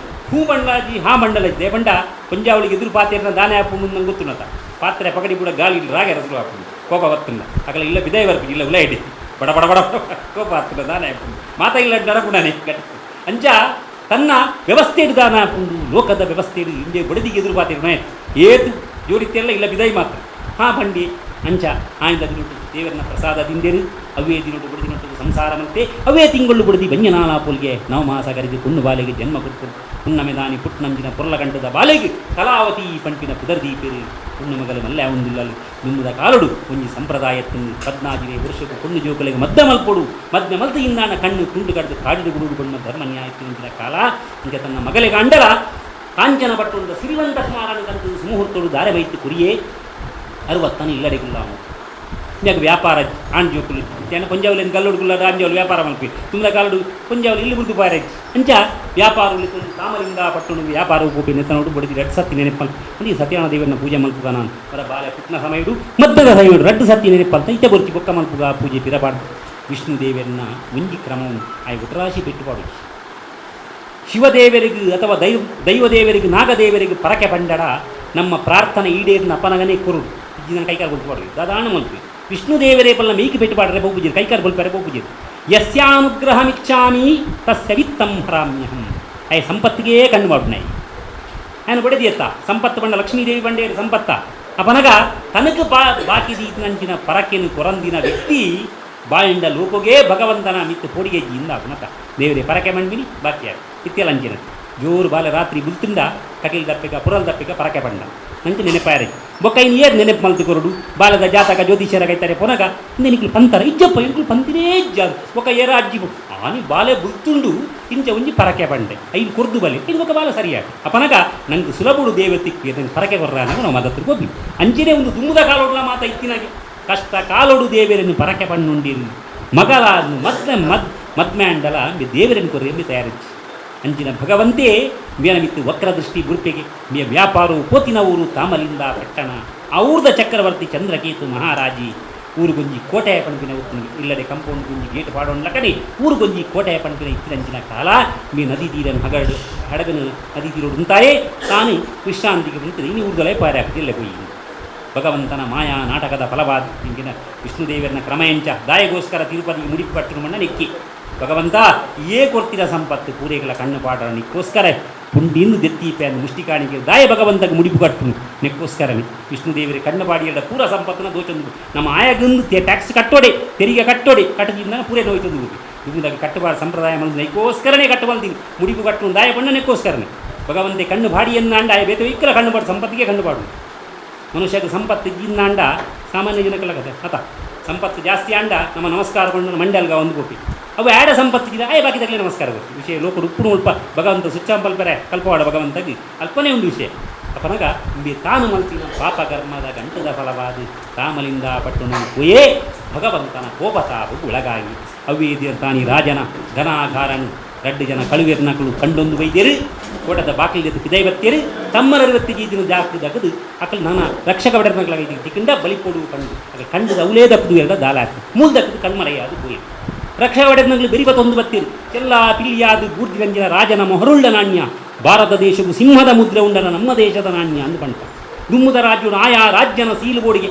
ಹೂ ಬಂಡಾಜಿ ಹಾ ಮಂಡಲ ಇದ್ದೆ ಬಂಡ ಪಂಜಾವಳಿಗೆ ಎದುರು ಪಾತ್ರೆನ ದಾನೆ ಹಾಪು ನಂಗೆ ಗೊತ್ತುನತ ಪಾತ್ರೆ ಪಕಡಿ ಕೂಡ ಗಾಳಿ ರಾಗೆ ರಸರು ಹಾಪು ಕೋಪ ಬತ್ತುಂಡ ಅಕಲ ಇಲ್ಲ ಬಿದಾಯ ಬರ್ಪು ಇಲ್ಲ ಉಲ ಇಡಿ ಬಡ ಬಡ ಬಡ ಕೋಪ ಹತ್ತುಂಡ ದಾನೆ ಹಾಪು ಮಾತ ಇಲ್ಲ ನರಕುಡನೆ ಅಂಚ ತನ್ನ ವ್ಯವಸ್ಥೆ ದಾನ ಪುಂಡು ಲೋಕದ ವ್ಯವಸ್ಥೆ ಹಿಂದೆ ಬಡದಿಗೆ ಎದುರು ಪಾತಿರ್ಮೆ ಏತು ಜೋಡಿತ್ತೆಲ್ಲ ಇಲ್ಲ ಬಿದಾಯಿ ಮಾತ್ರ ಹಾ ಬಂಡಿ ಅಂಚ ಆಯ್ದ ದಿನೊಟ್ಟು ದೇವರನ್ನ ಪ್ರಸಾದ ತಿಂದೇರು ಅವೇ ದಿನೊಟ್ಟು ಬಡದಿ ನೊಟ್ಟು ಸಂಸಾರ ಮಂತೆ ಅವೇ ತಿಂಗಳು ಬಡದಿ ಬಂಜನಾಲ ಪೋಲ್ಗೆ ನವಮಾಸ ಕರೆದು ಕುಣ್ಣು ಬಾಲೆಗೆ ಜನ್ಮ ಕೊಟ್ಟು ಹುಣ್ಣಮೆ ದಾನಿ ಪುಟ್ಟನಂಜಿನ ಪೊರ್ಲಗಂಟದ ಬಾಲೆಗೆ ಕಲಾವತಿ ಪಂಪಿನ ಪುದರ್ದೀಪೇರು ಕುಣ್ಣು ಮಗಲು ಮಲ್ಲೆ ಒಂದಿಲ್ಲಲು ನುಮ್ಮದ ಕಾಲಡು ಒಂಜಿ ಸಂಪ್ರದಾಯ ತಿಂದು ಪದ್ನಾಜಿಗೆ ವರ್ಷಕ್ಕೂ ಕುಣ್ಣು ಜೋಕುಲೆಗೆ ಮದ್ದ ಮಲ್ಪೊಡು ಮದ್ದ ಮಲ್ತು ಇಂದಾನ ಕಣ್ಣು ತುಂಡು ಕಡ್ದು ಕಾಡಿಡು ಗುಡುಡು ಬಣ್ಣ ಧರ್ಮ ನ್ಯಾಯ ಕಾಲ ಇಂಚ ತನ್ನ ಮಗಲಿಗೆ ಅಂಡಲ ಕಾಂಚನ ಪಟ್ಟುಂಡ ಸಿರಿವಂತ ಕುಮಾರನ ಕಂತು ಸುಮುಹೂರ್ತೋಡು ದಾರೆ ಬೈತು ಕುರಿಯೇ ಅರುವತ್ತನ ಇಲ್ಲಡೆಗುಲ್ಲ ಇಂದಾಗ ವ್ಯಾಪಾರ ಆಂಜೋಕುಲು ಜನ ಪಂಜಾವಲಿ ಗಲ್ಲುಡುಗುಲ್ಲ ಆಂಜೋಲು ವ್ಯಾಪಾರ ಮಲ್ಪಿ ತುಂಬ ಕಾಲಡು ಪಂಜಾವಲಿ ಇಲ್ಲಿ ಬುರ್ದು ಪಾರ ಅಂಚ ವ್ಯಾಪಾರ ತಾಮಲಿಂದ ಪಟ್ಟಣು ವ್ಯಾಪಾರ ಉಪಿ ನೆತ್ತನೋಡು ಬಡಿದಿ ರಡ್ ಸತ್ತಿ ನೆನಪಲ್ ಈ ಸತ್ಯನಾರಾಯಣ ದೇವರನ್ನ ಪೂಜೆ ಮಲ್ಪುಗ ನಾನು ಅವರ ಬಾಲ ಪುಟ್ನ ಸಮಯಡು ಮದ್ದದ ಸಮಯಡು ರಡ್ಡು ಸತ್ತಿ ನೆನಪಲ್ತ ಇತ್ತೆ ಬೊರ್ಚಿ ಬೊಕ್ಕ ಮಲ್ಪುಗ ಪೂಜೆ ಪಿರಪಾಡು ವಿಷ್ಣು ದೇವರನ್ನ ಒಂಜಿ ಕ್ರಮವನ್ನು ಆಯ್ ಒಟ್ರಾಶಿ ಪೆಟ್ಟುಪಾಡು ಶಿವದೇವರಿಗೆ ಅಥವಾ ದೈವದೇವರಿಗೆ ನಾಗದೇವರಿಗೆ ಪರಕೆ ಪಂಡಡ ನಮ್ಮ ಪ್ರಾರ್ಥನೆ ಈಡೇರಿನ ಅಪನಗನೇ ಕೊರು ಇಜ್ಜಿನ ಕೈಕಾಲು ಗೊಲ್ಪಾಡು ದಾದಾಣ ಮಲ್ಪಿ ವಿಷ್ಣು ದೇವರೇ ಪಲ್ಲ ಮೇಕಿ ಪೆಟ್ಟು ಪಾಡ್ರೆ ಬೋಪುಜಿರು ಕೈಕಾಲು ಬೊಲ್ಪಾರೆ ಬೋಪುಜಿರು ಯಸ್ಯಾನುಗ್ರಹಮಿಚ್ಛಾಮಿ ತಸ್ಯ ವಿತ್ತಂ ಹರಾಮ್ಯಹಂ ಅಯ ಸಂಪತ್ತಿಗೆ ಕಣ್ಣು ಮಾಡುನಾಯಿ ఆయన ಬಡದಿ ಎತ್ತ ಸಂಪತ್ತು ಬಂಡ ಲಕ್ಷ್ಮೀದೇವಿ ಬಂಡೇರು ಸಂಪತ್ತ ಅಪನಗ ತನಕ ಬಾಕಿ ದೀತಿನಂಚಿನ ಪರಕೆನು ಕೊರಂದಿನ ವ್ಯಕ್ತಿ ಬಾಯಿಂದ ಲೋಕೋಗೆ ಭಗವಂತನ ಮಿತ್ತು ಪೋಡಿಗೆಜ್ಜಿಯಿಂದ ಅಪನಕ ದೇವರೇ ಪರಕೆ ಮಂಡಿನಿ ಬಾಕಿಯಾಗ ಇತ್ತೆಲ್ಲ ಅಂಚಿನ ಜೋರು ಬಾಲ ರಾತ್ರಿ ಬುಲ್ತಿಂದ ಕಟೀಲ್ ದಪ್ಪಿಕ ಪುರಲ್ ದಪ್ಪಿಕ ಪರಕೆ ಬಂಡ ನಂಚು ನೆನಪಾಯರಿ ಬೊಕ್ಕ ಇನ್ನು ಏರ್ ನೆನಪು ಮಲ್ತು ಕೊರಡು ಬಾಲದ ಜಾತಕ ಜ್ಯೋತಿಷ್ಯರ ಕೈತಾರೆ ಪೊನಗ ನಿಕ್ಲು ಪಂತರ ಇಜ್ಜಪ್ಪ ಇಂಕ್ಲು ಪಂತಿನೇ ಇಜ್ಜ ಬೊಕ್ಕ ಏರ ಅಜ್ಜಿ ಆನಿ ಬಾಲೆ ಬುಲ್ತುಂಡು ಇಂಚ ಒಂಜಿ ಪರಕೆ ಬಂಡೆ ಐದು ಕೊರ್ದು ಬಲೆ ಇದು ಬೊಕ್ಕ ಬಾಲ ಸರಿಯಾಗ ಅಪನಗ ನಂಗೆ ಸುಲಭುಡು ದೇವತಿಕ್ ನಂಗೆ ಪರಕೆ ಕೊರ್ರಾನಾಗ ನಾವು ಮದತ್ರ ಹೋಗಿ ಅಂಚಿನೇ ಒಂದು ದುಮ್ಮದ ಕಾಲೋಡ್ಲ ಮಾತ ಇತ್ತಿನಾಗೆ ಕಷ್ಟ ಕಾಲೋಡು ದೇವರನ್ನು ಪರಕೆ ಪಣ್ಣುಂಡಿರು ಮಗಲ ಮದ್ಮೆ ಮದ್ಮ್ಯಾಂಡಲ ದೇವರನ್ನು ಕೊರ್ರಿ ಎಂಬಿ ತಯಾರಿಚ್ಚಿ ಅಂಚಿನ ಭಗವಂತೆ ಮೇನಮಿತ್ತು ವಕ್ರದೃಷ್ಟಿ ಬುರ್ಪೆಗೆ ಮೇ ವ್ಯಾಪಾರವು ಕೋತಿನ ಊರು ತಾಮಲಿಂದ ಪಟ್ಟಣ ಔರ್ದ ಚಕ್ರವರ್ತಿ ಚಂದ್ರಕೇತು ಮಹಾರಾಜಿ ಊರುಗೊಂಜಿ ಕೋಟೆ ಪಣ್ಪಿನ ಉಪ್ಪುನು ಇಲ್ಲದೆ ಕಂಪೌಂಡ್ ಗುಂಜಿ ಗೇಟ್ ಪಾಡೋಣ್ಲಕನೆ ಊರುಗೊಂಜಿ ಕೋಟೆ ಪಣ್ಪಿನ ಇತ್ತಿನಂಚಿನ ಕಾಲ ಮೀ ನದಿ ತೀರನ ಹಗಡು ಹಡಗನ ನದಿ ತೀರೋಡು ಉಂತಾಯೇ ತಾನು ವಿಶ್ರಾಂತಿಗೆ ಬಂತು ಇನ್ನು ಊರ್ದಲೇ ಪಾರಾಕ್ತಿಲ್ಲ ಪೋಯಿ. ಭಗವಂತನ ಮಾಯಾ ನಾಟಕದ ಫಲವಾದ ಇಂಗಿನ ವಿಷ್ಣುದೇವರನ ಕ್ರಮಯಂಚ ದಾಯಗೋಸ್ಕರ ತಿರುಪತಿಗೆ ಮುಡಿಪು ಕಟ್ಟುನು ಮಣ್ಣ ನೆಕ್ಕಿ ಭಗವಂತ ಏ ಕೊರ್ತಿರ ಸಂಪತ್ತು ಪೂರೈಗಳ ಕಣ್ಣು ಪಾಡೋ ನಿಕ್ಕೋಸ್ಕರ ಪುಂಡಿಂದು ದೆತ್ತೀಪೆ ಅಂದು ಮುಷ್ಟಿಕಾಣಿಕೆ ದಾಯ ಭಗವಂತಗೆ ಮುಡಿಪು ಕಟ್ಟುನು ನೆಕ್ಕೋಸ್ಕರನೇ ವಿಷ್ಣುದೇವರ ಕಣ್ಣು ಪಾಡಿಯಡ ಪೂರ ಸಂಪತ್ತನ್ನ ದೋಚೊಂದು ನಮ್ಮ ಆಯಾಗಂದು ಟ್ಯಾಕ್ಸ್ ಕಟ್ಟೋಡೆ ತೆರಿಗೆ ಕಟ್ಟೋಡೆ ಕಟ್ಟದಿಂದ ಪೂರೇ ನೋಯ್ತಂದು ಇವುದಾಗ ಕಟ್ಟುಬಾರ ಸಂಪ್ರದಾಯ ಬಂದು ನೈಕೋಸ್ಕರನೇ ಕಟ್ಟಬಲ್ತೀನಿ ಮುಡಿಪು ಕಟ್ಟುನು ದಾಯ ಬಣ್ಣ ನೆಕ್ಕೋಸ್ಕರನೇ ಭಗವಂತೆ ಕಣ್ಣು ಬಾಡಿಯನ್ನ ಅಂಡ ಆಯ ಬೇತ ಇಕ್ಕಲ ಕಣ್ಣು ಪಾಡು ಸಂಪತ್ತಿಗೆ ಕಣ್ಣು ಪಾಡು. ಮನುಷ್ಯಗೆ ಸಂಪತ್ತು ಇದ್ದಾಂಡ ಸಾಮಾನ್ಯ ಜನಕ್ಕೆಲ್ಲ ಕತೆ ಅತ ಸಂಪತ್ತು ಜಾಸ್ತಿ ಅಂಡ ನಮ್ಮ ನಮಸ್ಕಾರ ಕೊಂಡು ಮಂಡಲ್ಗ ಒಂದು ಕೋಟಿ ಅವು ಆಡ ಸಂಪತ್ತಿಗೆ ಆಯ ಬಾಕಿ ತಗಲೇ ನಮಸ್ಕಾರ ಗೊತ್ತು ವಿಷಯ ಲೋಕಡು ಉಪ್ಪು ಉಲ್ಪ ಭಗವಂತ ಸುಚ್ಚಾಂಪಲ್ಪರೆ ಕಲ್ಪವಾಡ ಭಗವಂತಗೆ ಅಲ್ಪನೇ ಒಂದು ವಿಷಯ. ಅಪನಗ ಇಂಬಿ ತಾನು ಮಲ್ತಿನ ಪಾಪಕರ್ಮದ ಗಂಟದ ಫಲವಾದ ತಾಮಲಿಂದ ಪಟ್ಟುನು ಪೋಯೇ ಭಗವಂತನ ಕೋಪತಾಪು ಒಳಗಾಗಿ ಅವ್ವೇದಿಯ ತಾನಿ ರಾಜನ ಧನಾಗಾರನು ರಡ್ಡು ಜನ ಕಳುವೆರ್ನಕಳು ಕಂಡೊಂದು ವೈದ್ಯರು ಕೋಟದ ಬಾಕಿಲ್ ಪಿದೈವತ್ಯರು ತಮ್ಮನರುವತ್ತಿಗೆ ಇದನ್ನು ಜಾಸ್ತಿ ದಗದು ಅಕಲ್ ನಾನಾ ರಕ್ಷಕ ಬಡರ್ನಕಲಾಗಿ ತಿಕ್ಕಂಡ ಬಲಿಕೊಡು ಕಂಡು ಅಕ ಕಂಡದ ಅವಲೇ ದಕ್ಕದು ಎರಡ ದಾಲಾಕು ಮೂಲ ದಕ್ಕದು ಕಣ್ಮರೆಯಾದು ಪೋಯೆ ರಕ್ಷಕ ಬಡರ್ನಗಳು ಬೆರಿಬತ್ತೊಂದು ಬತ್ತೀರು ಚೆಲ್ಲ ಪಿಲಿಯಾದು ಬೂರ್ಜಿಗಂಜಿನ ರಾಜನ ಮೊಹರುಳ್ಳ ನಾಣ್ಯ ಭಾರತ ದೇಶವು ಸಿಂಹದ ಮುದ್ರೆ ಉಂಡನ ನಮ್ಮ ದೇಶದ ನಾಣ್ಯ ಅಂದು ಪಂಟ ದುಮ್ಮುದ ರಾಜ್ಯನು ಆಯಾ ರಾಜ್ಯನ ಸೀಲುಬೋಡಿಗೆ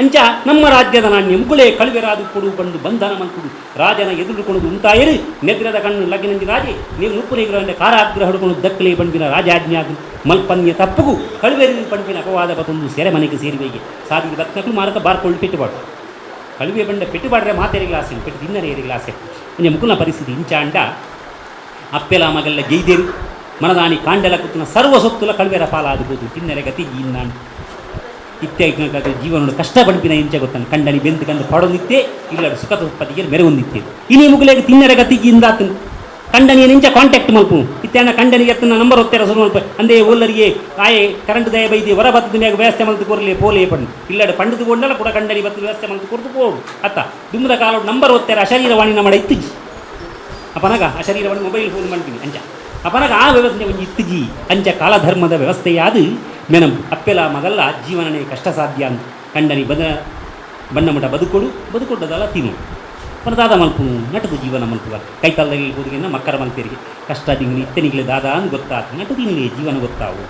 ಅಂಚ ನಮ್ಮ ರಾಜ್ಯದ ನಾಣ್ಯ ಮುಗುಳೆ ಕಳುವೆರಾದು ಕೊಡು ಬಂದು ಬಂಧನ ಮಂತುಡು ರಾಜನ ಎದುರುಕೊಂಡು ಉಂತಾಯರು ನೆದ್ರದ ಕಣ್ಣು ಲಗ್ನಂಜಿ ರಾಜೆ ನೀವು ನುಪ್ಪುನೇಗರ ಕಾರಾಗ್ರಹ ಹುಡುಕೊಂಡು ದಕ್ಕಲೆ ಬಂಡಿನ ರಾಜಾಜ್ಞಾದು ಮಲ್ಪನ್ಯ ತಪ್ಪುಗು ಕಳುವೆರು ಪಂಪಿನ ಅಪವಾದ ಬತೊಂದು ಸೆರೆಮನೆಗೆ ಸೇರಿವೆಗೆ ಸಾಧಿಗೆ ಬತ್ನಕಲು ಮಾರಕ ಬಾರ್ಕೊಳ್ಳು ಪೆಟ್ಟುಬಾಡು ಕಳುವೆ ಬಂಡ ಪೆಟ್ಟುಬಾಡ್ರೆ ಮಾತೆರಿಗಳ ಆಸೆ ಪೆಟ್ಟು ತಿನ್ನರೆ ಏರಿಗಳ ಆಸೆ ಒಂಜೆ ಮುಕುಲ ಪರಿಸ್ಥಿತಿ ಇಂಚಾಂಡ ಅಪ್ಪೆಲ ಮಗಲ್ಲ ಜೈದೇರು ಮನದಾನಿ ಕಾಂಡಲ ಕುತ್ತಿನ ಸರ್ವ ಸೊತ್ತುಲ ಕಳುವೆರ ಪಾಲಾದುಬೋದು ತಿನ್ನರೆ ಗತಿ ಇನ್ನಾಂಡು ಇತ್ಯಾದಿ ಜೀವನ ಕಷ್ಟ ಪಡಿಪಿನ ಇಂಚೆ ಗೊತ್ತಾನೆ ಕಂಡನಿ ಬೆಂದು ಕಂದು ಪಡೊಂದಿತ್ತೆ ಇಲ್ಲ ಸುಖ ಉತ್ಪತ್ತಿಗೆ ಮೆರವೊಂದಿತ್ತೆ ಇನಿ ಮುಗುಲೆಗೆ ತಿನ್ನರೆ ಗತಿಗೆ ಇಂದಾತನು ಕಂಡನಿಯ ನಿಂಚ ಕಾಂಟ್ಯಾಕ್ಟ್ ಮಲ್ಪು ಇತ್ಯಾನ ಕಂಡನಿಗೆ ಎತ್ತನ ನಂಬರ್ ಒತ್ತೆರ ಸುರು ಮಲ್ಪ ಅಂದೇ ಓಲ್ಲರಿಗೆ ಆಯೆ ಕರೆಂಟ್ ದಯ ಬೈದಿ ಹೊರ ಬತ್ತದ ಮ್ಯಾಗ ವ್ಯವಸ್ಥೆ ಮಲ್ತು ಕೊರಲಿ ಪೋಲೆ ಪಂಡು ಇಲ್ಲಡ ಪಂಡದು ಕೊಂಡಲ್ಲ ಕೂಡ ಕಂಡನಿ ಬತ್ತದ ವ್ಯವಸ್ಥೆ ಮಲ್ತು ಕೊರ್ದು ಪೋಡು ಅತ್ತ ದುಮ್ಮದ ಕಾಲ ನಂಬರ್ ಒತ್ತೆರ ಅಶರೀರವಾಣಿ ನಮ್ಮ ಇತ್ತಿಜಿ ಅಪನಗ ಅಶರೀರವಾಣಿ ಮೊಬೈಲ್ ಫೋನ್ ಮಾಡ್ತೀನಿ ಅಂಚ ಅಪನಗ ಆ ವ್ಯವಸ್ಥೆ ಒಂಜಿ ಇತ್ತಿಜಿ ಅಂಚ ಕಾಲಧರ್ಮದ ವ್ಯವಸ್ಥೆಯಾದ ಮೆನಂ ಅಪ್ಪೆಲ ಮಗಲ್ಲ ಜೀವನನೇ ಕಷ್ಟ ಸಾಧ್ಯ ಅಂತ ಕಂಡನಿ ಬದ ಬಣ್ಣಮಠ ಬದುಕೊಡು ಬದುಕೊಡ್ಡದಲ್ಲ ತಿನ್ನು ದಾದ ಮಲ್ಪು ನಟದು ಜೀವನ ಮಲ್ಪುವ ಕೈತಲ್ಲಲ್ಲಿ ಹೋದಿಗೆನ ಮಕ್ಕರ ಮಲ್ಪೇರಿಗೆ ಕಷ್ಟ ತಿಂಗ್ಲಿ ಇತ್ತನಿಗ್ಲೆ ದಾದ ಅಂದ್ ಗೊತ್ತಾತು ನಟು ತಿನ್ಲಿ ಜೀವನ ಗೊತ್ತಾವು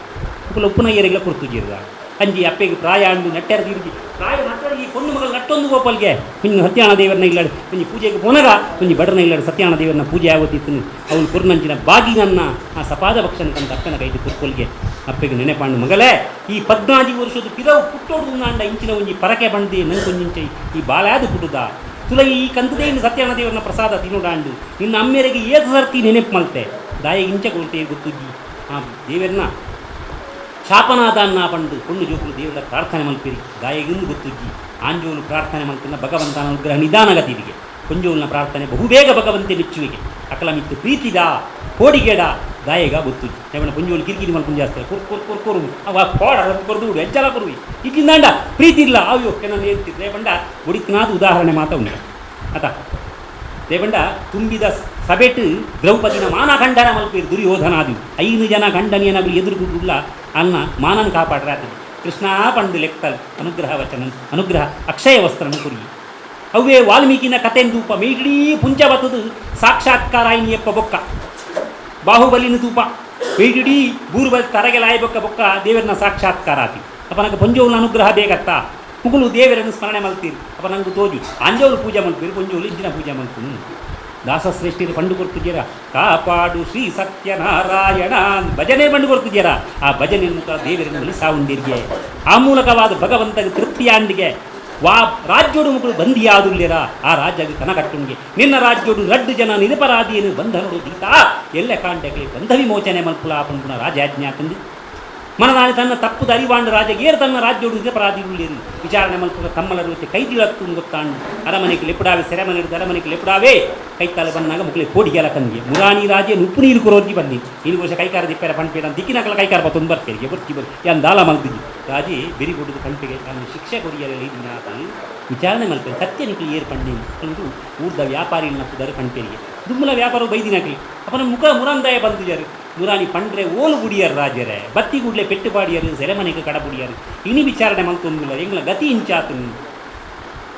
ಉಪ್ಪುಲ ಉಪ್ಪುನ ಏರಿಗೆಲ್ಲ ಕೊಡ್ತು ಜೀರ್ದ ಅಂಜಿ ಅಪ್ಪೆಗೆ ಪ್ರಾಯ ಅಂಡು ನಟ್ಟೆರ ತಿರುಗಿ ಪ್ರಾಯ ನಟ್ಟರು ಈ ಪೊಣ್ಣು ಮಗಳು ನಟ್ಟೊಂದು ಗೋಪಾಲ್ಗೆ ಒಂಜಿ ಸತ್ಯಾಣ ದೇವರನ್ನ ಇಲ್ಲಾಡು ಒಂಜಿ ಪೂಜೆಗೆ ಪೋನಗ ಒಂಜಿ ಬಡರನ ಇಲ್ಲಾಡು ಸತ್ಯಾಣ ದೇವರನ್ನ ಪೂಜೆ ಆಗೋತಿತ್ತು ಅವನು ಕುರ್ನಂಚಿನ ಬಾಗಿನನ್ನ ಆ ಸಪಾದ ಪಕ್ಷನಕಂತ ಅಪ್ಪನ ಕೈದು ಕುರ್ಕೊಲ್ಗೆ ಅಪ್ಪೆಗೆ ನೆನೆಪಾಂಡು ಮಗಲೇ ಈ 14 ವರ್ಷದ ಪಿರವು ಪುಟ್ಟೋಡು ನಾಂಡ ಇಂಚಿನ ಒಂಜಿ ಪರಕೆ ಬಂದು ನಂಕೊಂಜಿಂಚ ಈ ಬಾಲಾದು ಪುಟ್ಟುದ ತುಲೈ ಈ ಕಂತದೇ ಇನ್ನು ಸತ್ಯಾಣ ದೇವರನ್ನ ಪ್ರಸಾದ ತಿನ್ನುಡಾಂಡು ನಿನ್ನ ಅಮ್ಮೆರೆಗೆ ಏದು ಸರ್ತಿ ನೆನಪು ಮಲ್ತೆ ದಾಯ ಇಂಚ ಕೊಡ್ತೇ ಗೊತ್ತುಜ್ಜಿ ಆ ದೇವರನ್ನ ಶಾಪನಾದಾನ್ನ ಪಂಡು ಪೊಣ್ಣು ಜೋಕುಲು ದೇವರ ಪ್ರಾರ್ಥನೆ ಮಲ್ಪಿರಿ ದಾಯಗಿಂದು ಗೊತ್ತುಜ್ಜಿ ಆಂಜೋಲು ಪ್ರಾರ್ಥನೆ ಮಲ್ತಿನ ಭಗವಂತನ ಅನುಗ್ರಹ ನಿಧಾನಗತಿಗೆ ಕೊಂಜೋಲ್ನ ಪ್ರಾರ್ಥನೆ ಬಹುಬೇಗ ಭಗವಂತೆ ಮೆಚ್ಚುವಿಗೆ ಅಕಲಮಿತ್ತು ಪ್ರೀತಿದ ಕೋಡಿಗೇಡ ದಾಯಗ ಗೊತ್ತುಜ್ಜಿ ದೇವನ ಕೊಂಜೋಲು ಕಿರಿಕಿರಿ ಮಲ್ಕೊಂಡು ಜಾಸ್ತಿ ಕುರ್ ಕುರ್ ಕುರ್ ಕೊರು ಅವ ಕೋಡ ಕೊರ್ದು ಬಿಡು ಎಜ್ಜಲ ಕೊರುವಿ ಇಲ್ಲಿಂದಾಂಡ ಪ್ರೀತಿ ಇಲ್ಲ ಅಯ್ಯೋ ಕೆನ ಹೇಳ್ತಿದ್ದೆ ದೇವಂಡ ಒಡಿತನಾದ ಉದಾಹರಣೆ ಮಾತ ಉಂಟು ಅತ ದೇವಂಡ ತುಂಬಿದ ಸಬೆಟ್ ದ್ರೌಪದಿನ ಮಾನಖಂಡನ ಮಲ್ಪಿರು ದುರ್ಯೋಧನಾದಿ 5 ಜನ ಖಂಡನಿಯನಾಗಲಿ ಎದುರುಗುಡ್ಲ ಅನ್ನ ಮಾನನ ಕಾಪಾಡ್ರಾತದೆ ಕೃಷ್ಣ ಪಂಡು ಲೆಕ್ಕಲ್ ಅನುಗ್ರಹ ವಚನ ಅನುಗ್ರಹ ಅಕ್ಷಯ ವಸ್ತ್ರನ ಕುರಿ ಅವೇ ವಾಲ್ಮೀಕಿನ ಕತೆಂದೂಪ ಮೇಗಿಡೀ ಪುಂಚ ಬತ್ತದು ಸಾಕ್ಷಾತ್ಕಾರಾಯಿನಿಯಪ್ಪ ಬೊಕ್ಕ ಬಾಹುಬಲಿನ ತೂಪ ಮೇಗಿಡೀ ಬೂರು ತರಗೆಲಾಯ ಬೊಕ್ಕ ಬೊಕ್ಕ ದೇವರನ್ನ ಸಾಕ್ಷಾತ್ಕಾರ ಆತಿ ಅಪ್ಪ ನಂಗೆ ಪಂಜೋಲ್ನ ಅನುಗ್ರಹ ಬೇಕತ್ತಾ ಮುಗುಲು ದೇವರನ್ನು ಸ್ಮರಣೆ ಮಲ್ತೀರಿ ಅಪ್ಪ ನಂಗೆ ತೋಜು ಆಂಜೋಲು ಪೂಜೆ ಮಲ್ಪೀರಿ ಪಂಜೋಲು ಇಂಜಿನ ಪೂಜೆ ಮಲ್ತೀನಿ ದಾಸಶ್ರೇಷ್ಠರು ಪಂಡು ಕೊಡ್ತಿದ್ದೀರಾ ಕಾಪಾಡು ಶ್ರೀ ಸತ್ಯನಾರಾಯಣ ಭಜನೆ ಪಂಡು ಕೊಡ್ತಿದ್ದೀರಾ ಆ ಭಜನೆ ಮೂಲಕ ದೇವರನ್ನು ಬಲಿಸಾವುಂದಿರಿಗೆ ಆ ಮೂಲಕವಾದ ಭಗವಂತಗೆ ತೃಪ್ತಿಯಾಂದಿಗೆ ವಾ ರಾಜ್ಯೋಡು ಮಕ್ಕಳು ಬಂದಿಯಾದುಲ್ಲೇರಾ ಆ ರಾಜ್ಯಕ್ಕೆ ಕನಕಟ್ಟುಂಗೆ ನಿನ್ನ ರಾಜ್ಯೋಡು ರಡ್ಡು ಜನ ನಿರಪರಾಧಿಯನ್ನು ಬಂಧನೋಡು ದೀತಾ ಎಲ್ಲ ಕಾಂಡಕ್ಕೆ ಬಂಧ ವಿಮೋಚನೆ ಮಲ್ಪುಲ ಪಂಪುನ ರಾಜಾಜ್ಞಾ ತಂದು ಮನದಾನಿ ತನ್ನ ತಪ್ಪುದ ಅರಿವಾಂಡ ರಾಜಗೇರ್ ತನ್ನ ರಾಜ್ಯೋಡು ನಿರಪರಾಧಿ ಉಳ್ಳೇರು ವಿಚಾರಣೆ ಮಲ್ಪುಗ ತಮ್ಮಲರು ಕೈದಿಳತ್ತು ಗೊತ್ತಾಂಡು ಅರಮನೆಗೆ ಲೆಪುಡಾವೆ ಸೆರೆಮನೆ ಹಿಡಿದು ಅರಮನೆಗೆ ಲೆಪುಡಾವೆ ಕೈತಾಲ ಬಂದಾಗ ಮುಕ್ಲೆ ಕೋಡಿಗೆಲ್ಲ ಕಂದಿಗೆ ಮುರಾಣಿ ರಾಜೇ ಉಪ್ಪು ನೀರು ಕೊರೋಜಿ ಬನ್ನಿ ಇನ್ನು ವರ್ಷ ಕೈಕಾರ ದಿಪ್ಪೆರ ಪಂಪೆ ನಾನು ದಿಕ್ಕಿನಕಲ ಕೈಕಾರ ಬತ್ತೊಂದು ಬರ್ಪೇರಿಗೆ ಬರ್ತಿ ಬರ್ ಯಾನ್ ದಾಲ ಮಲ್ದಿಗಿ ರಾಜೇ ಬೆರಿ ಕೊಡುದು ಪಂಪೆಗೆ ನಾನು ಶಿಕ್ಷೆ ಕೊರಿಯಲ್ಲ ದಿನ ವಿಚಾರಣೆ ಮಲ್ಪೆ ಸತ್ಯ ನಿಕ್ಲು ಏರ್ ಪಂಡಿ ಅಂದು ಊರ್ದ ವ್ಯಾಪಾರಿ ನಪ್ಪುದಾರೆ ಪಂಪೆರಿಗೆ ದುಮ್ಮಲ ವ್ಯಾಪಾರ ಬೈದಿನಾಕಲಿ ಅಪ್ಪ ನಮ್ಮ ಮುಖ ಮುರಂದಾಯ ಬಂದಿದ್ದಾರೆ ಮುರಾನಿ ಪಂಡ್ರೆ ಓಲು ಗುಡಿಯರ್ ರಾಜರೇ ಬತ್ತಿ ಗುಡ್ಲೆ ಪೆಟ್ಟುಪಾಡಿಯರು ಸೆರೆಮನೆಗೆ ಕಡಬುಡಿಯರು ಇನಿ ವಿಚಾರಣೆ ಮಲ್ತೊಂದಿಲ್ಲ ಎಂಗ್ಲ ಗತಿ ಇಂಚಾತು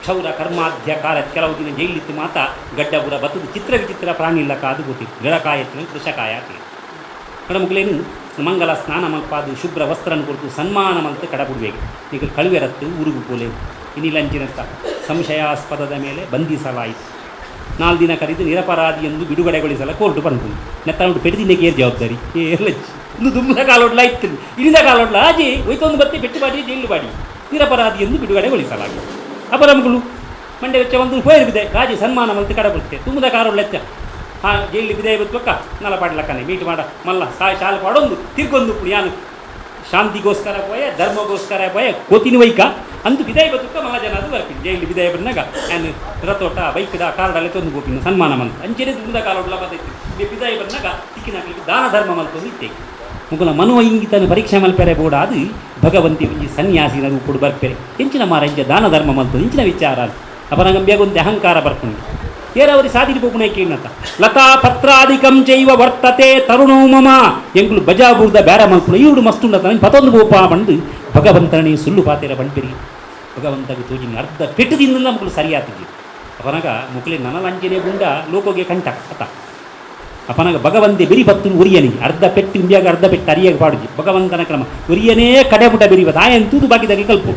ಕ್ಷೌರ ಕರ್ಮಾಧ್ಯ ಕಾಲ ಕೆಲವು ದಿನ ಜೈಲಿತ್ತು ಮಾತ ಗಡ್ಡಪುರ ಬತ್ತದ ಚಿತ್ರ ವಿಚಿತ್ರ ಪ್ರಾಣಿ ಇಲ್ಲ ಕಾದು ಗೊತ್ತಿತ್ತು ಗಿಡಕಾಯತ್ತಿನ ಕೃಷಕಾಯ ಕಡಮುಗ್ಲೇನು ಮಂಗಲ ಸ್ನಾನ ಮಲ್ಪಾದು ಶುಭ್ರ ವಸ್ತ್ರನ ಕೊಡ್ತು ಸನ್ಮಾನ ಮಲ್ತು ಕಡಬುಡ್ಬೇಕು ಈಗ ಕಳುವೆರತ್ತು ಊರುಗು ಪೋಲೆ ಇನ್ನಿಲಂಚಿನತ್ತ ಸಂಶಯಾಸ್ಪದದ ಮೇಲೆ ಬಂಧಿಸಲಾಯಿತು. 4 ದಿನ ಕರೆದು ನಿರಪರಾಧಿ ಎಂದು ಬಿಡುಗಡೆಗೊಳಿಸಲ ಕೋರ್ಟು ಬಂತು. ನೆತ್ತ ಪೆಟ್ಟಿದಿನ ಕೇರ್ ಜವಾಬ್ದಾರಿ ಏರ್ಲಚ್ಚಿ ಇನ್ನು ದುಮ್ಮದ ಕಾಲೊಡ್ಲ ಇತ್ತು ಇಲ್ಲಿಂದ ಕಾಲೊಡ್ಲ ಆಜಿ ಒಯ್ತೊಂದು ಬತ್ತಿ ಪೆಟ್ಟು ಬಾಡಿ ಜೈಲು ಬಾಡಿ ನಿರಪರಾಧಿ ಎಂದು ಬಿಡುಗಡೆಗೊಳಿಸಲಾಗಿದೆ. ಅಪರಮಗಳು ಮಂಡೆ ವೆಚ್ಚ ಒಂದು ಹೋಯಿರ್ಬಿದೆ ರಾಜಿ ಸನ್ಮಾನ ಮಲ್ತು ಕಡಬುತ್ತೆ ತುಂಬದ ಕಾರೊಡ್ಲೆತ್ತ ಹಾಂ ಜೈಲು ಬಿದೆ ಬತ್ವಕ್ಕ ನಲ ಪಾಡ್ಲಕ್ಕನೆ ಮೀಟ್ ಮಾಡ ಮಲ್ಲ ಸಾಯ್ ಶಾಲೆ ಪಾಡೊಂದು ತಿರ್ಗೊಂದು ಯಾನು ಶಾಂತಿಗೋಸ್ಕರ ಪೋಯ ಧರ್ಮಗೋಸ್ಕರ ಪೋಯ ಕೋತಿನ ವೈಕ ಅಂತು ಬಿದಾಯ ಬದುಕ ಮಲ್ಲ ಜನ ಅದು ಬರ್ತೀನಿ ಜೈಲು ಬಿದಾಯ ಬಂದಾಗ ನಾನು ರಥೋಟ ಬೈಕ್ಡ ಕಾರ್ಡಲ್ಲೇ ತಂದು ಹೋಗ್ತೀನಿ ಸನ್ಮಾನ ಮಂತ ಅಂಚೆನೆ ತುಂಬದ ಕಾಲೊಡ್ಲ ಬರ್ತೈತಿ ಬಿದಾಯ ಬಂದಾಗ ತಿಕ್ಕಿನಾಗಲಿಕ್ಕೆ ದಾನ ಧರ್ಮ ಮಲ್ತೊಂದು ಇತ್ತೆ ಮುಗುಲ ಮನುವ ಇಂಗಿತನ ಪರೀಕ್ಷೆ ಮಲ್ಪೆರೆ ಬೋಡ ಅದು ಭಗವಂತಿ ಒಂಜಿ ಸನ್ಯಾಸಿನ ರೂಪುಡು ಬರ್ಪೆರೆ ಎಂಚಿನ ಮಾರಂಜ ದಾನ ಧರ್ಮ ಮಲ್ತು ಇಂಚಿನ ವಿಚಾರ ಅಪನಗಂಬ್ಯಾಗೊಂದು ಅಹಂಕಾರ ಬರ್ಕೊಂಡು ಏರವರಿ ಸಾಧಿರಿ ಪೋಪುಣೆ ಕೇಳಿನತ ಲತಾ ಪತ್ರಾಧಿಕಂ ಚೈವ ವರ್ತತೆ ತರುಣೋ ಮಮ ಎಂಕುಲು ಬಜಾಬೂರ್ದ ಬೇರ ಮಲ್ಪುಣ ಈರುಡು ಮಸ್ತುಂಡ ಪತೊಂದು ಬೋಪ ಬಂದು ಭಗವಂತನೇ ಸುಳ್ಳು ಪಾತೆರ ಬಂಪಿರಿ ಭಗವಂತಗೆ ತೋಜಿನ ಅರ್ಧ ಪೆಟ್ಟದಿಂದ ಮುಕುಲು ಸರಿಯಾತಿದ್ವಿ ಅಪನಗ ಮುಕುಲೆ ನನಲಂಚನೆ ಗುಂಡ ಲೋಕೋಗೆ ಕಂಟಕ ಅತ ಅಪನಗ ಭಗವಂತೆ ಬೆರಿ ಬತ್ತು ಉರಿಯನಿ ಅರ್ಧ ಪೆಟ್ಟು ಇಂಬಿಯಾಗ ಅರ್ಧ ಪೆಟ್ಟು ಅರಿಯಾಗ ಪಾಡುಜಿ ಭಗವಂತನ ಕ್ರಮ ಉರಿಯನೇ ಕಡೆಪುಟ ಬೆರಿವ ತಾಯನ್ ತೂದು ಬಾಕಿದಾಗೆ ಕಲ್ಪು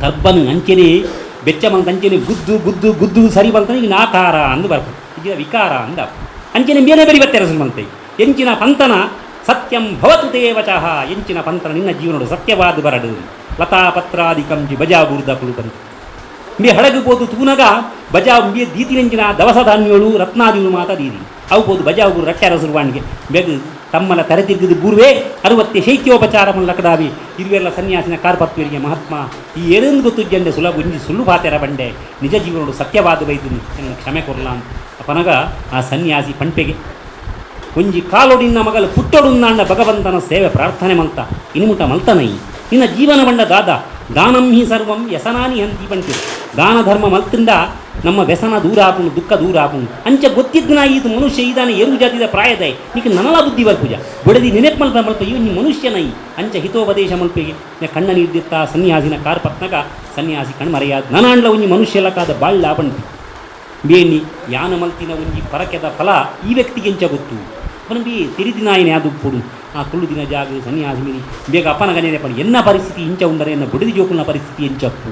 ಕರ್ಬನು ಅಂಚೆನೆ ಬೆಚ್ಚ ಮಂತ ಅಂಚೆನೆ ಗುದ್ದು ಗುದ್ದು ಗುದ್ದು ಸರಿ ಬಂತ ಈಗ ನಾಕಾರ ಅಂದು ಬರ್ಪು ಈಗ ವಿಕಾರ ಅಂದ ಅಂಚೆನೆ ಬೇನೆ ಬೆರಿ ಬತ್ತೆರಸು ಮಂತೆ ಎಂಚಿನ ಪಂತನ ಸತ್ಯಂ ಭವತು ತೇ ವಚಃ ಎಂಚಿನ ಪಂತನ ನಿನ್ನ ಜೀವನೋಡು ಸತ್ಯವಾದ ಬರಡು ಲತಾಪತ್ರಾದಿಕಂಜಿ ಬಜಾಬೂರ್ದ ಕುಳುಕಂತ ಮೇ ಹಡಗು ಪೋದು ತೂನಗ ಬಜಾ ಉಂಬಿಯ ದೀತಿನಂಚಿನ ದವಸ ಧಾನ್ಯಗಳು ರತ್ನಾದಿಗಳು ಮಾತ ದೀದಿ ಅವು ಪೋದು ಬಜಾಬೂರು ರಟ್ಟೆ ಅರಸುರುವಾಣಿಗೆ ಬೆಗು ತಮ್ಮಲ ತರೆ ತಿರುಗಿದ ಬೂರ್ವೆ ಅರುವತ್ತೆ ಶೈತ್ಯೋಪಚಾರ ಲಕಡಾವಿ ಇರುವೆಲ್ಲ ಸನ್ಯಾಸಿನ ಕಾರ್ಪತ್ವರಿಗೆ ಮಹಾತ್ಮ ಈ ಏರೆಂದು ಗೊತ್ತು ಜಂಡೆ ಸುಲಭ ಉಂಜಿ ಸುಳ್ಳು ಪಾತೆರ ಬಂಡೆ ನಿಜ ಜೀವನೋಡು ಸತ್ಯವಾದ ಬೈದು ನನ್ನ ಕ್ಷಮೆ ಕೊರಲ ಅಪನಗ ಆ ಸನ್ಯಾಸಿ ಪಂಪೆಗೆ ಒಂಜಿ ಕಾಲೊಡಿನ ಮಗಲು ಪುಟ್ಟೊಡುನ್ನಾಂಡ ಭಗವಂತನ ಸೇವೆ ಪ್ರಾರ್ಥನೆ ಮಲ್ತ ಇನ್ಮುಟ ಮಲ್ತನೈ ನಿನ್ನ ಜೀವನ ಬಂಡ ದಾದ ದಾನಂ ಹಿ ಸರ್ವಂ ವ್ಯಸನಾನಿ ಹಂತಿ ಬಂಟಿ ದಾನ ಧರ್ಮ ಮಲ್ತಿಂದ ನಮ್ಮ ವ್ಯಸನ ದೂರ ಆಪುಣು ದುಃಖ ದೂರ ಆಪುಣು ಅಂಚ ಗೊತ್ತಿದ್ನ ಇದು ಮನುಷ್ಯ ಇದಾನೆ ಎರು ಜಾತಿದ ಪ್ರಾಯದೈ ನೀಕ ನನಲ ಬುದ್ಧಿ ಬರ್ಪೂಜ ಬಡದಿ ನೆನೆಪ್ ಮಲ್ಪ ಮಲ್ಪ ಇವು ನೀ ಮನುಷ್ಯನೈ ಅಂಚ ಹಿತೋಪದೇಶ ಮಲ್ಪೆಗೆ ಕಣ್ಣ ನೀರ್ದಿತ್ತ ಸನ್ಯಾಸಿನ ಕಾರ್ಪತ್ನಕ ಸನ್ಯಾಸಿ ಕಣ್ಮರೆಯಾದ ನನಾಂಡ್ಲ ಒಂಜಿ ಮನುಷ್ಯಲಕ್ಕಾದ ಬಾಳ್ಲ ಬಂಟಿ ಬೇಣಿ ಯಾನ ಮಲ್ತಿನ ಒಂಜಿ ಪರಕೆದ ಫಲ ಈ ವ್ಯಕ್ತಿಗೆ ಎಂಚ ಗೊತ್ತು ಬಿ ತಿರಿದಿನಾಯನೆ ಅದು ಪೊಡು ಆ ಕುಳ್ಳು ದಿನ ಜಾಗ ಸನ್ಯಾಸಿ ಮೀನಿ ಬೇಗ ಅಪ್ಪನ ಗನೆಪಣ ಎನ್ನ ಪರಿಸ್ಥಿತಿ ಇಂಚ ಉಂಡರೆ ಎನ್ನ ಬುಡಿದಿ ಜೋಕುಲ್ನ ಪರಿಸ್ಥಿತಿ ಎಂಚಪ್ಪು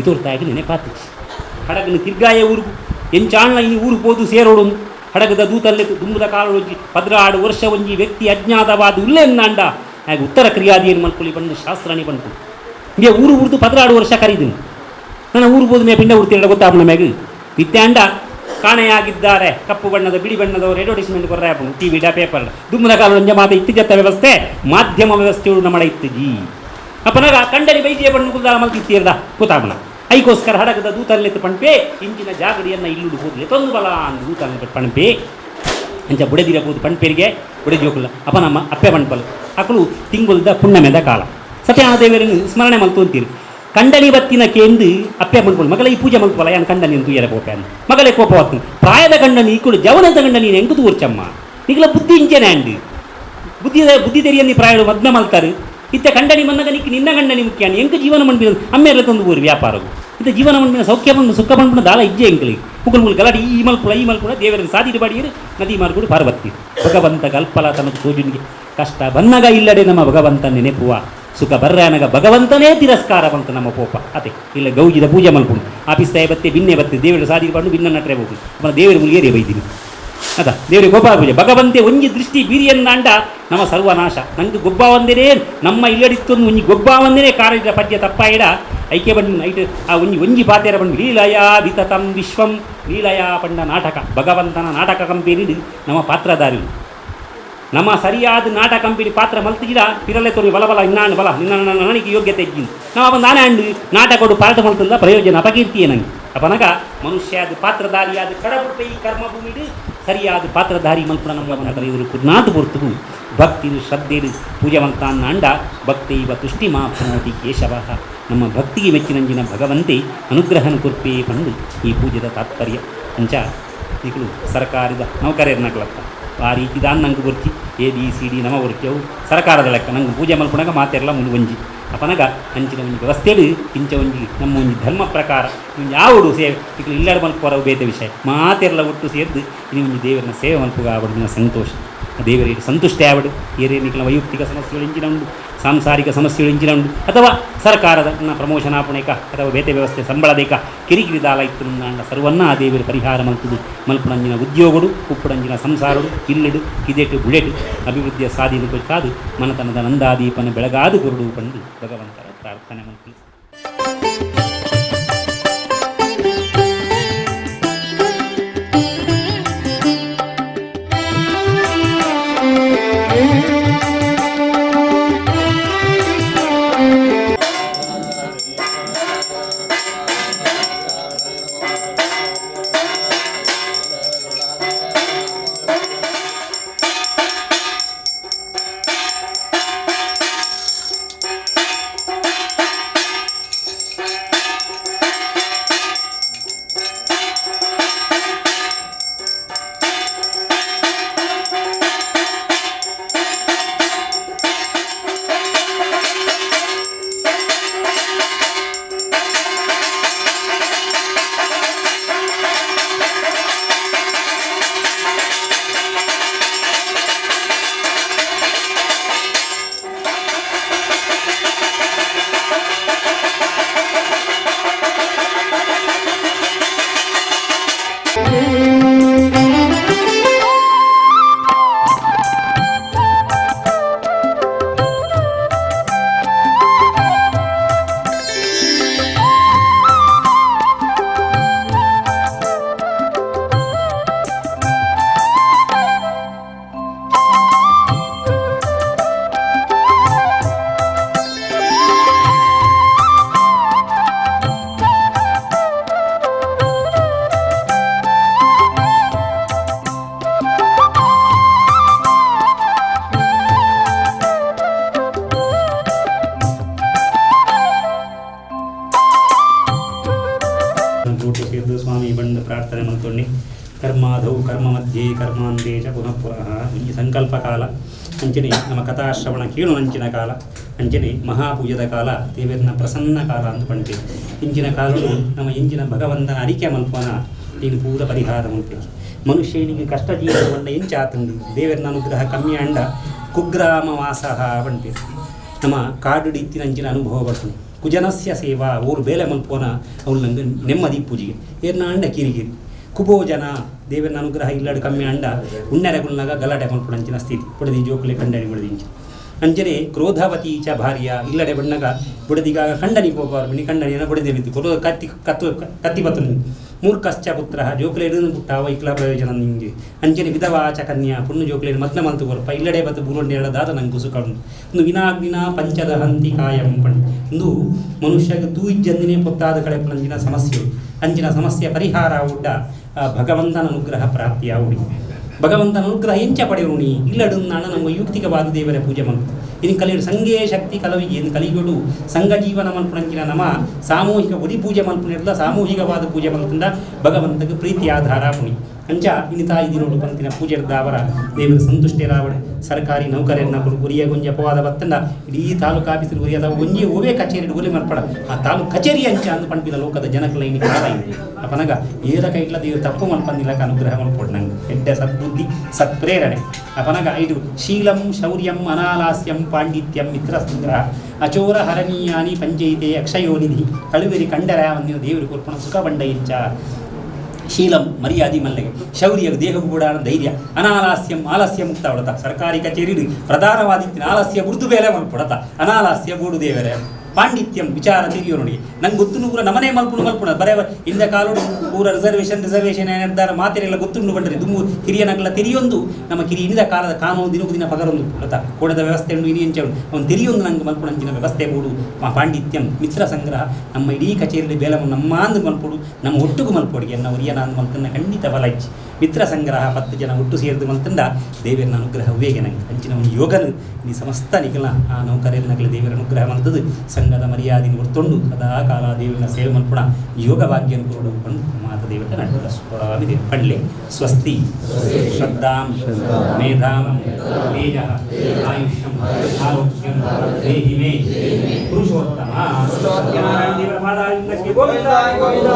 ಇದೋರ್ ತಾಯಿಗೆ ನೆನೆಪಾತಿಚ್ಚಿ ಹಡಗನ ತಿರ್ಗಾಯ ಊರುಗು ಎಂಚಾಣ್ಲ ಇನಿ ಊರು ಪೋದು ಸೇರೋಡು ಹಡಗದ ದೂತಲ್ಲೆ ದುಂಬುದ ಕಾಲೊಂಜಿ 16 ವರ್ಷ ಒಂಜಿ ವ್ಯಕ್ತಿ ಅಜ್ಞಾತವಾದ ಉಲ್ಲೆನ್ನಾಂಡ ಹಾಗೆ ಉತ್ತರ ಕ್ರಿಯಾದಿಯನ್ನು ಮಲ್ಪುಲಿ ಬಂದು ಶಾಸ್ತ್ರನೇ ಬಂತು ಮೇ ಊರು ಊರ್ದು 16 ವರ್ಷ ಕರೀದಿನಿ ನನ್ನ ಊರು ಹೋದ ಮೇ ಪಿಂಡ ಉಡ್ತಿರಡ ಗೊತ್ತಾಪಣ ಮ್ಯಾಗ ಇತ್ತಾಂಡ ಕಾಣೆಯಾಗಿದ್ದಾರೆ ಕಪ್ಪು ಬಣ್ಣದ ಬಿಳಿ ಬಣ್ಣದವರು ಅಡ್ವರ್ಟೈಸ್ಮೆಂಟ್ ಕೊರ್ರೆ ಟಿ ವಿಡ ಪೇಪರ್ ದುಮ್ಮದ ಕಾಲೊಂಜ ಮಾತ ಇತ್ತಿಜತ್ತ ವ್ಯವಸ್ಥೆ ಮಾಧ್ಯಮ ವ್ಯವಸ್ಥೆಯು ನಮ್ಮಡ ಇತ್ತಿಜಿ ಅಪ್ಪನಾಗ ಕಂಡನಿ ವೈದ್ಯ ಬಣ್ಣ ಕುಲ್ದಾಲ ಮಲ್ತಿತ್ತೀರ್ದ ಗೊತ್ತಾಪಣ ಐಕೋಸ್ಕರ ಹಡಗದ ದೂತಲ್ಲೆತ್ತು ಪಣಪೆ ಇಂಚಿನ ಜಾಗಡಿಯನ್ನು ಇಲ್ಲುಡು ಹೋದ್ಲೆ ತೊಂದು ಬಲ ಅಂದು ದೂತಲ್ಲಿ ಪಣಪೆ ಅಂಚ ಬುಡದಿರಬಹುದು ಪಣಪೇರಿಗೆ ಬುಡಜೋಕುಲ್ಲ ಅಪ್ಪ ನಮ್ಮ ಅಪ್ಪೆ ಪಣಪಲ್ ಅಕಲು ತಿಂಗುಲ್ದ ಪುಣ್ಣಮೆದ ಕಾಲ ಸತ್ಯನಾದೇವರನ್ನು ಸ್ಮರಣೆ ಮಲ್ತು ಅಂತೀರಿ ಕಂಡನಿ ಬತ್ತಿನ ಕೇಂದು ಅಪ್ಪೆ ಮಲ್ಪುಲ್ ಮಗಲ ಈ ಪೂಜೆ ಮಲ್ಪಲ್ಲ ಯಾನ್ ಕಂಡನಿ ಅಂತ ಎರ ಕೋಪೆ ಅಂತ ಮಗಲೇ ಕೋಪವತ್ತು ಪ್ರಾಯದ ಕಂಡನಿ ಇಕ್ಕಳು ಜವನದ ಕಂಡನಿ ಎಂಕು ತೂರ್ಚಮ್ಮ ನಿಗಲ ಬುದ್ಧಿ ಇಂಚೆನೆ ಅಂಡಿ ಬುದ್ಧಿ ಬುದ್ಧಿ ತೆರಿಯನ್ನಿ ಪ್ರಾಯಡು ಮದ್ಮೆ ಮಲ್ತಾರೆ ಇತ್ತ ಕಂಡನಿ ಮನ್ನಗ ನಿಕ್ಕ ನಿನ್ನ ಗಂಡನಿ ಮುಖ್ಯ ಎಂಕ ಜೀವನ ಮಣ್ಪಿನ ಅಮ್ಮೇಲೆ ತಂದು ಊರು ವ್ಯಾಪಾರವು ಇತ್ತ ಜೀವನ ಮಣ್ಪಿನ ಸೌಖ್ಯ ಬಂದು ಸುಖ ಬಂದ್ಬಿಡ ದಾಲ ಇಜ್ಜೆ ಎಂಕಲಿ ಮುಗುಲ್ ಮುಗುಲ್ ಗಲಾಟಿ ಈ ಮಲ್ಪುಳ ಈ ಮಲ್ಪುಳ ದೇವರ ಸಾಧಿರು ಬಾಡಿಯರು ನದಿ ಮಾರ್ಗುಡು ಪಾರ್ವತಿ ಭಗವಂತ ಕಲ್ಪಲ ತನದು ತೋಜುನಿಗೆ ಕಷ್ಟ ಬನ್ನಗ ಇಲ್ಲಡೆ ನಮ್ಮ ಭಗವಂತ ನೆನೆಪುವ ಸುಖ ಬರ್ರಾನಗ ಭಗವಂತನೇ ತಿರಸ್ಕಾರ ಬಂತು ನಮ್ಮ ಕೋಪ ಅದೇ ಇಲ್ಲ ಗೌಜಿದ ಪೂಜೆ ಮಲ್ಪುಂಡು ಆಫೀಸ್ ಬತ್ತೆ ಬಿನ್ನೆ ಬತ್ತೆ ದೇವರ ಸಾಧಿರು ಬಾಡು ಬಿನ್ನ ನಟ್ರೆ ಹೋಗಿ ನಮ್ಮ ದೇವರ ಮುಗಿಯೇರಿ ಬೈದಿನಿ ಅದ ದೇವರಿಗೆ ಕೋಪ ಪೂಜೆ ಭಗವಂತೆ ಒಂಜಿ ದೃಷ್ಟಿ ಬೀರಿಯನ್ನಾಂಡ ನಮ್ಮ ಸರ್ವನಾಶ ನಂಗೆ ಗೊಬ್ಬ ಒಂದೇನೇ ನಮ್ಮ ಇಲ್ಲಡಿತ್ತೊಂದು ಒಂಜಿ ಗೊಬ್ಬ ಒಂದೇನೇ ಕಾರಿದ ಪದ್ಯ ತಪ್ಪಾಯಿಡ ಐಕೆ ಬಂದು ಐಟ್ ಆ ಒಂಜಿ ಒಂಜಿ ಪಾತೆರ ಬಂದು ಲೀಲಯಾ ವಿತತಂ ವಿಶ್ವಂ ಲೀಲಯಾ ಪಂಡ ನಾಟಕ ಭಗವಂತನ ನಾಟಕ ಕಂಪೇನಿ ನಮ್ಮ ಪಾತ್ರಧಾರಿ ನಮ್ಮ ಸರಿಯಾದ ನಾಟಕ ಕಂಪನಿ ಪಾತ್ರ ಮಲ್ತಿಗಿಡ ಪಿರಲೆ ತೋರಿ ಬಲ ಬಲ ಇನ್ನಾಂಡು ಬಲ ನಿನ್ನ ನನಗೆ ಯೋಗ್ಯತೆ ಇದ್ದೀನಿ ನಾವು ಅವನು ನಾನೇ ಅಂಡು ನಾಟಕೊಡು ಪಾಠ ಮಲ್ತಲ್ಲ ಪ್ರಯೋಜನ ಅಪಕೀರ್ತಿಯೇ ನನಗೆ ಅಪನಗ ಮನುಷ್ಯಾದ ಪಾತ್ರಧಾರಿಯಾದ ಕಡಬುಟ್ಟ ಈ ಕರ್ಮಭೂಮಿಡು ಸರಿಯಾದ ಪಾತ್ರಧಾರಿ ಮಲ್ಪುಣ ನಮ್ಮ ಇವರು ಕುರ್ನಾಥ ಪುರ್ತುಗು ಭಕ್ತಿರು ಶ್ರದ್ಧೆರು ಪೂಜವಂತಾನ್ನ ಅಂಡ ಭಕ್ತಿ ಇವ ತುಷ್ಟಿ ಮಾಪ್ನೋತಿ ಕೇಶವ ನಮ್ಮ ಭಕ್ತಿಗೆ ಮೆಚ್ಚಿನಂಜಿನ ಭಗವಂತೆ ಅನುಗ್ರಹನ ಕುರ್ಪೇ ಪಂಡು ಈ ಪೂಜೆದ ತಾತ್ಪರ್ಯ ಅಂಚ ಈಗಲೂ ಸರ್ಕಾರದ ನೌಕರರ್ನಕ್ಲತ್ತ ಆ ರೀತಿ ದಾನ್ ನಂಗೆ ಬರ್ತಿ A B C D ನಮ ಬರ್ತಿ ಅವು ಸರ್ಕಾರದ ಲೆಕ್ಕ ನಂಗೆ ಪೂಜೆ ಮಲ್ಪುಣಗ ಮಾತೆಲ್ಲ ಮುನು ಒಂಜಿ ಅಪನಗ ಅಂಚಿನ ಒಂಜಿ ವ್ಯವಸ್ಥೆಡು ಇಂಚ ಒಂಜಿ ನಮ್ಮ ಒಂಜಿ ಧರ್ಮ ಪ್ರಕಾರ ಒಂಜಿ ಆವಡು ಸೇವೆ ಇಕ್ಲು ಇಲ್ಲಡ ಮಲ್ಪುವರ ಬೇತೆ ವಿಷಯ ಮಾತೆರ್ಲ ಒಟ್ಟು ಸೇರ್ದು ಇನಿ ಒಂಜಿ ದೇವರನ್ನ ಸೇವೆ ಮಲ್ಪುಗ ಆವಡು ಸಂತೋಷ ದೇವರಿಗೆ ಸಂತುಷ್ಟೇ ಆವಡು ಏರೇನಿಕಲ ವೈಯಕ್ತಿಕ ಸಮಸ್ಯೆಗಳು ಇಂಚಿನ ಉಂಡು ಸಾಂಸಾರಿಕ ಸಮಸ್ಯೆಗಳು ಇಂಚಿನ ಉಂಡು ಅಥವಾ ಸರ್ಕಾರದ ಪ್ರಮೋಷನ್ ಆಪಣೇಕ ಅಥವಾ ಬೇತೆ ವ್ಯವಸ್ಥೆ ಸಂಬಳ ದೇಕ ಕಿರಿಕಿರಿ ದಾಲ ಇತ್ತು ನಂಡ ಸರ್ವನ್ನ ಆ ದೇವರು ಪರಿಹಾರ ಮಲ್ತುದು ಮಲ್ಪುಣಂಜಿನ ಉದ್ಯೋಗಡು ಉಪ್ಪುಡಂಜಿನ ಸಂಸಾರಡು ಇಲ್ಲಡು ಕಿದೆಟು ಬುಳೆಟು ಅಭಿವೃದ್ಧಿಯ ಸಾಧಿ ಕಾದು ಮನತನದ ನಂದಾದೀಪನ ಬೆಳಗಾದು ಗುರುಡು ಪಂಡು ಭಗವಂತರ ಪ್ರಾರ್ಥನೆ ಮಲ್ಪಿ. ಕರ್ಮಾಧೌ ಕರ್ಮ ಮಧ್ಯೆ ಕರ್ಮಾಂತೆ ಚ ಪುನಃ ಪುನಃ ಈ ಸಂಕಲ್ಪ ಕಾಲ ಅಂಚನೆ ನಮ್ಮ ಕಥಾಶ್ರವಣ ಕೇಳು ನಂಚಿನ ಕಾಲ ಅಂಚನೆ ಮಹಾಪೂಜದ ಕಾಲ ದೇವರನ್ನ ಪ್ರಸನ್ನ ಕಾಲ ಅಂತ ಪಂಟೆ ಇಂಚಿನ ಕಾಲವು ನಮ್ಮ ಇಂಚಿನ ಭಗವಂತನ ಅರಿಕೆ ಮಲ್ಪನ ನೀನು ಪೂರ ಪರಿಹಾರ ಮಲ್ಪೆ ಮನುಷ್ಯನಿಗೆ ಕಷ್ಟ ಜೀವನವನ್ನ ಎಂಚಾತಂದು ದೇವರನ್ನ ಅನುಗ್ರಹ ಕಮ್ಮಿ ಅಂಡ ಕುಗ್ರಾಮ ವಾಸಃ ಪಂಟೆ ನಮ್ಮ ಕಾಡು ಇತ್ತಿನ ಅಂಚಿನ ಅನುಭವ ಬರ್ತದೆ. ಕುಜನಸ್ಯ ಸೇವಾ ಓರು ಬೇಲೆ ಮಲ್ಪೋನ ಅವ್ನು ನಂಗೆ ನೆಮ್ಮದಿ ಪೂಜೆಗೆ ಏರ್ನ ಅಂಡ ಕಿರಿಕಿರಿ ಕುಬೋಜನ ದೇವರನ್ನ ಅನುಗ್ರಹ ಇಲ್ಲಡು ಕಮ್ಮಿ ಅಂಡ ಉಣ್ಣೆರಗುಲ್ನಾಗ ಗಲಾಟೆ ಮಲ್ಪುಣಂಚಿನ ಸ್ಥಿತಿ ಬುಡದಿ ಜೋಕುಲೆ ಕಂಡನಿ ಬುಡದಿಂಚ ಅಂಚನೆ ಕ್ರೋಧವತಿ ಚ ಭಾರ್ಯ ಇಲ್ಲಡೆ ಬಣ್ಣಗ ಬುಡದಿಗಾಗ ಕಂಡನಿ ಕೋಪ ಬಿಡಿ ಕಂಡನಿಯನ್ನ ಬುಡದಿ ಬಿದ್ದು ಕ್ರೋಧ ಕತ್ತಿ ಕತ್ತು ಕತ್ತಿ ಬತ್ತು ಮೂರ್ಖಶ್ಚ ಪುತ್ರ ಜೋಕುಲೆ ಪುಟ್ಟ ವೈಕ್ಲ ಪ್ರಯೋಜನ ನಿಂಗೆ ಅಂಚನೆ ವಿಧವಾಚ ಕನ್ಯಾ ಪುಣ್ಣು ಜೋಕುಲೆ ಮದ್ನ ಮಲ್ತು ಕೊರಪ ಇಲ್ಲಡೆ ಬತ್ತು ಬೂರೊಂಡೆರಡದಾದ ನಂಗೆ ಸುಖ ಉಂಟು ಒಂದು ವಿನಾಗ್ನಿನ ಪಂಚದಹಂತಿ ಕಾಯಂ ಪಂಡು ಒಂದು ಮನುಷ್ಯಗೆ ತೂಯಿಜ್ಜಂದಿನೇ ಪೊತ್ತಾದ ಕಳೆಪುಣಂಚಿನ ಸಮಸ್ಯೆ ಅಂಚಿನ ಸಮಸ್ಯೆ ಪರಿಹಾರ ಉಡ್ಡ ಭಗವಂತನ ಅನುಗ್ರಹ ಪ್ರಾಪ್ತಿಯಾವುಡಿ ಭಗವಂತನ ಅನುಗ್ರಹ ಎಂಚ ಪಡೆಯುಣಿ ಇಲ್ಲಡು ನಾಣ ನಮ್ಮ ಯುಕ್ತಿಕವಾದ ದೇವರ ಪೂಜೆ ಮಲ್ಪು ಇನ್ನು ಕಲಿಯಡು ಸಂಘೇ ಶಕ್ತಿ ಕಲವಿಗೆ ಇನ್ನು ಕಲಿಗಳು ಸಂಘ ಜೀವನ ಮಲ್ಪುಣಂಚಿನ ನಮ್ಮ ಸಾಮೂಹಿಕ ಉಡಿ ಪೂಜೆ ಮಲ್ಪುಣಿರಲ್ಲ ಸಾಮೂಹಿಕವಾದ ಪೂಜೆ ಮಲ್ಪುಂಡ ಭಗವಂತಗೆ ಪ್ರೀತಿ ಆಧಾರ ಪುಣಿ ಅಂಚ ಇನ್ನು ತಾಯಿ ದಿನೋಡು ಪಂತಿನ ಪೂಜೆ ದಾವರ ದೇವರ ಸಂತುಷ್ಟಿರಾವಡೆ ಸರ್ಕಾರಿ ನೌಕರನ್ನ ಉರಿಯ ಗೊಂಜಿ ಅಪವಾದ ಬತ್ತಂಡ ಇಡೀ ತಾಲೂಕು ಆಫೀಸರ್ ಉರಿಯ ಅಥವಾ ಒಂಜಿ ಓವೇ ಕಚೇರಿ ಗುಲಿ ಮಲ್ಪಡ ಆ ತಾಲೂಕು ಕಚೇರಿ ಅಂಚ ಅಂದು ಪಂಪಿನ ಲೋಕದ ಜನಕಲ ಇನ್ನು ಕಾಲ ಇದೆ ಅಪನಗ ಏರ ಕೈಟ್ಲ ದೇವರು ತಪ್ಪು ಮಲ್ಪಂದಿಲ್ಲಕ ಅನುಗ್ರಹ ಮಲ್ಪೊಡು ನಂಗೆ ಎಡ್ಡೆ ಸದ್ಬುದ್ಧಿ ಸತ್ಪ್ರೇರಣೆ ಅಪನಗ ಇದು ಶೀಲಂ ಶೌರ್ಯಂ ಅನಾಲಾಸ್ಯಂ ಪಾಂಡಿತ್ಯಂ ಮಿತ್ರ ಸಂಗ್ರಹ ಅಚೋರ ಹರಣೀಯಾನಿ ಪಂಚೈತೆ ಅಕ್ಷಯೋನಿಧಿ ಕಳುವೆರಿ ಕಂಡರ ಒಂದಿನ ದೇವರು ಕೊರ್ಪಣ ಸುಖ ಬಂಡ ಇಂಚ ಶೀಲಂ ಮರ್ಯಾದೆ ಮಲ್ಲಿಗೆ ಶೌರ್ಯ ದೇಹಕ್ಕೂ ಕೂಡ ಧೈರ್ಯ ಅನಾಲಾಸ್ಯಂ ಆಲಸ್ಯ ಮುಕ್ತ ಹೊಡತ ಸರ್ಕಾರಿ ಕಚೇರಿ ಪ್ರಧಾನವಾದಿತ್ತಿನ ಆಲಸ್ಯ ಉರ್ದು ಬೇರೆ ಮಲ್ಪೊಡತ ಅನಾಲಾಸ್ಯ ಗೂಡು ದೇವರೇ ಪಾಂಡಿತ್ಯಂ ವಿಚಾರ ತಿಳಿಯೋ ನೋಡಿ ನಂಗೆ ಗೊತ್ತು ಪೂರ ನಮನೇ ಮಲ್ಪುಣು ಮಲ್ಪುಣ ಬರೇ ಇಂದ ಕಾಲೋಡು ಪೂರ ರಿಸರ್ವೇಷನ್ ರಿಸರ್ವೇಷನ್ ಏನಿರ್ತಾರೆ ಮಾತೆರೆಲ್ಲ ಗೊತ್ತುಂಡು ಬಂದರೆ ದುಮ್ಮು ಹಿರಿಯನಗಲ ತೆರಿಯೊಂದು ನಮ್ಮ ಕಿರಿ ಇಂದ ಕಾಲದ ಕಾನೂನು ದಿನಕ್ಕೂ ದಿನ ಪಗರೊಂದು ಪುಡತ ಕೋಡದ ವ್ಯವಸ್ಥೆ ಉಂಡು ಇನಿ ಎಂಚ ಅವನು ತೆರಿಯೊಂದು ನಂಗೆ ಮಲ್ಪುಣಂಚಿನ ವ್ಯವಸ್ಥೆ ಬೋಡು ಪಾಂಡಿತ್ಯಂ ಮಿತ್ರ ಸಂಗ್ರಹ ನಮ್ಮ ಇಡೀ ಕಚೇರಿಯಲ್ಲಿ ಬೇಲಮ ನಮ್ಮ ಅಂದು ಮಲ್ಪೊಡು ನಮ್ಮ ಒಟ್ಟುಗು ಮಲ್ಪೊಡಿಗೆ ಎನ್ನ ಉರಿಯನ ಅಂದು ಮಲ್ತನ್ನ ಖಂಡಿತ ಫಲ ಇಚ್ಚಿ. ಮಿತ್ರ ಸಂಗ್ರಹ 10 ಜನ ಒಟ್ಟು ಸೇರ್ದು ಮಲ್ತಂಡ ದೇವರನ ಅನುಗ್ರಹ ವೇಗೆ ನಂಗೆ ಅಂಚಿನ ಒಂದು ಯೋಗನು ನೀ ಸಮಸ್ತ ನಿಕಲ ಆ ನೌಕರೆಲ್ಲ ದೇವರ ಅನುಗ್ರಹ ಮಲ್ತದು ಸಂಘದ ಮರ್ಯಾದಿನ ಒತ್ತೊಂಡು ಸದಾ ಕಾಲ ದೇವರನ ಸೇವೆ ಮಲ್ಪುಣ ಯೋಗ ಭಾಗ್ಯನ ಕೊರಡು ಪಂಡು ಮಾತ ದೇವತೆ ನಡ್ಪುಡ ಸ್ವಾಮಿ ದೇವ ಪಂಡ್ಲೆ. ಸ್ವಸ್ತಿ ಶ್ರದ್ಧಾಂ ಮೇಧಾಂ ತೇಜಃ ಆಯುಷ್ಯಂ ಆರೋಗ್ಯಂ ದೇಹಿ ಮೇ ಪುರುಷೋತ್ತಮ. ಸತ್ಯನಾರಾಯಣ ದೇವರ ಪಾದಾರವಿಂದಕ್ಕೆ ಗೋವಿಂದ ಗೋವಿಂದ.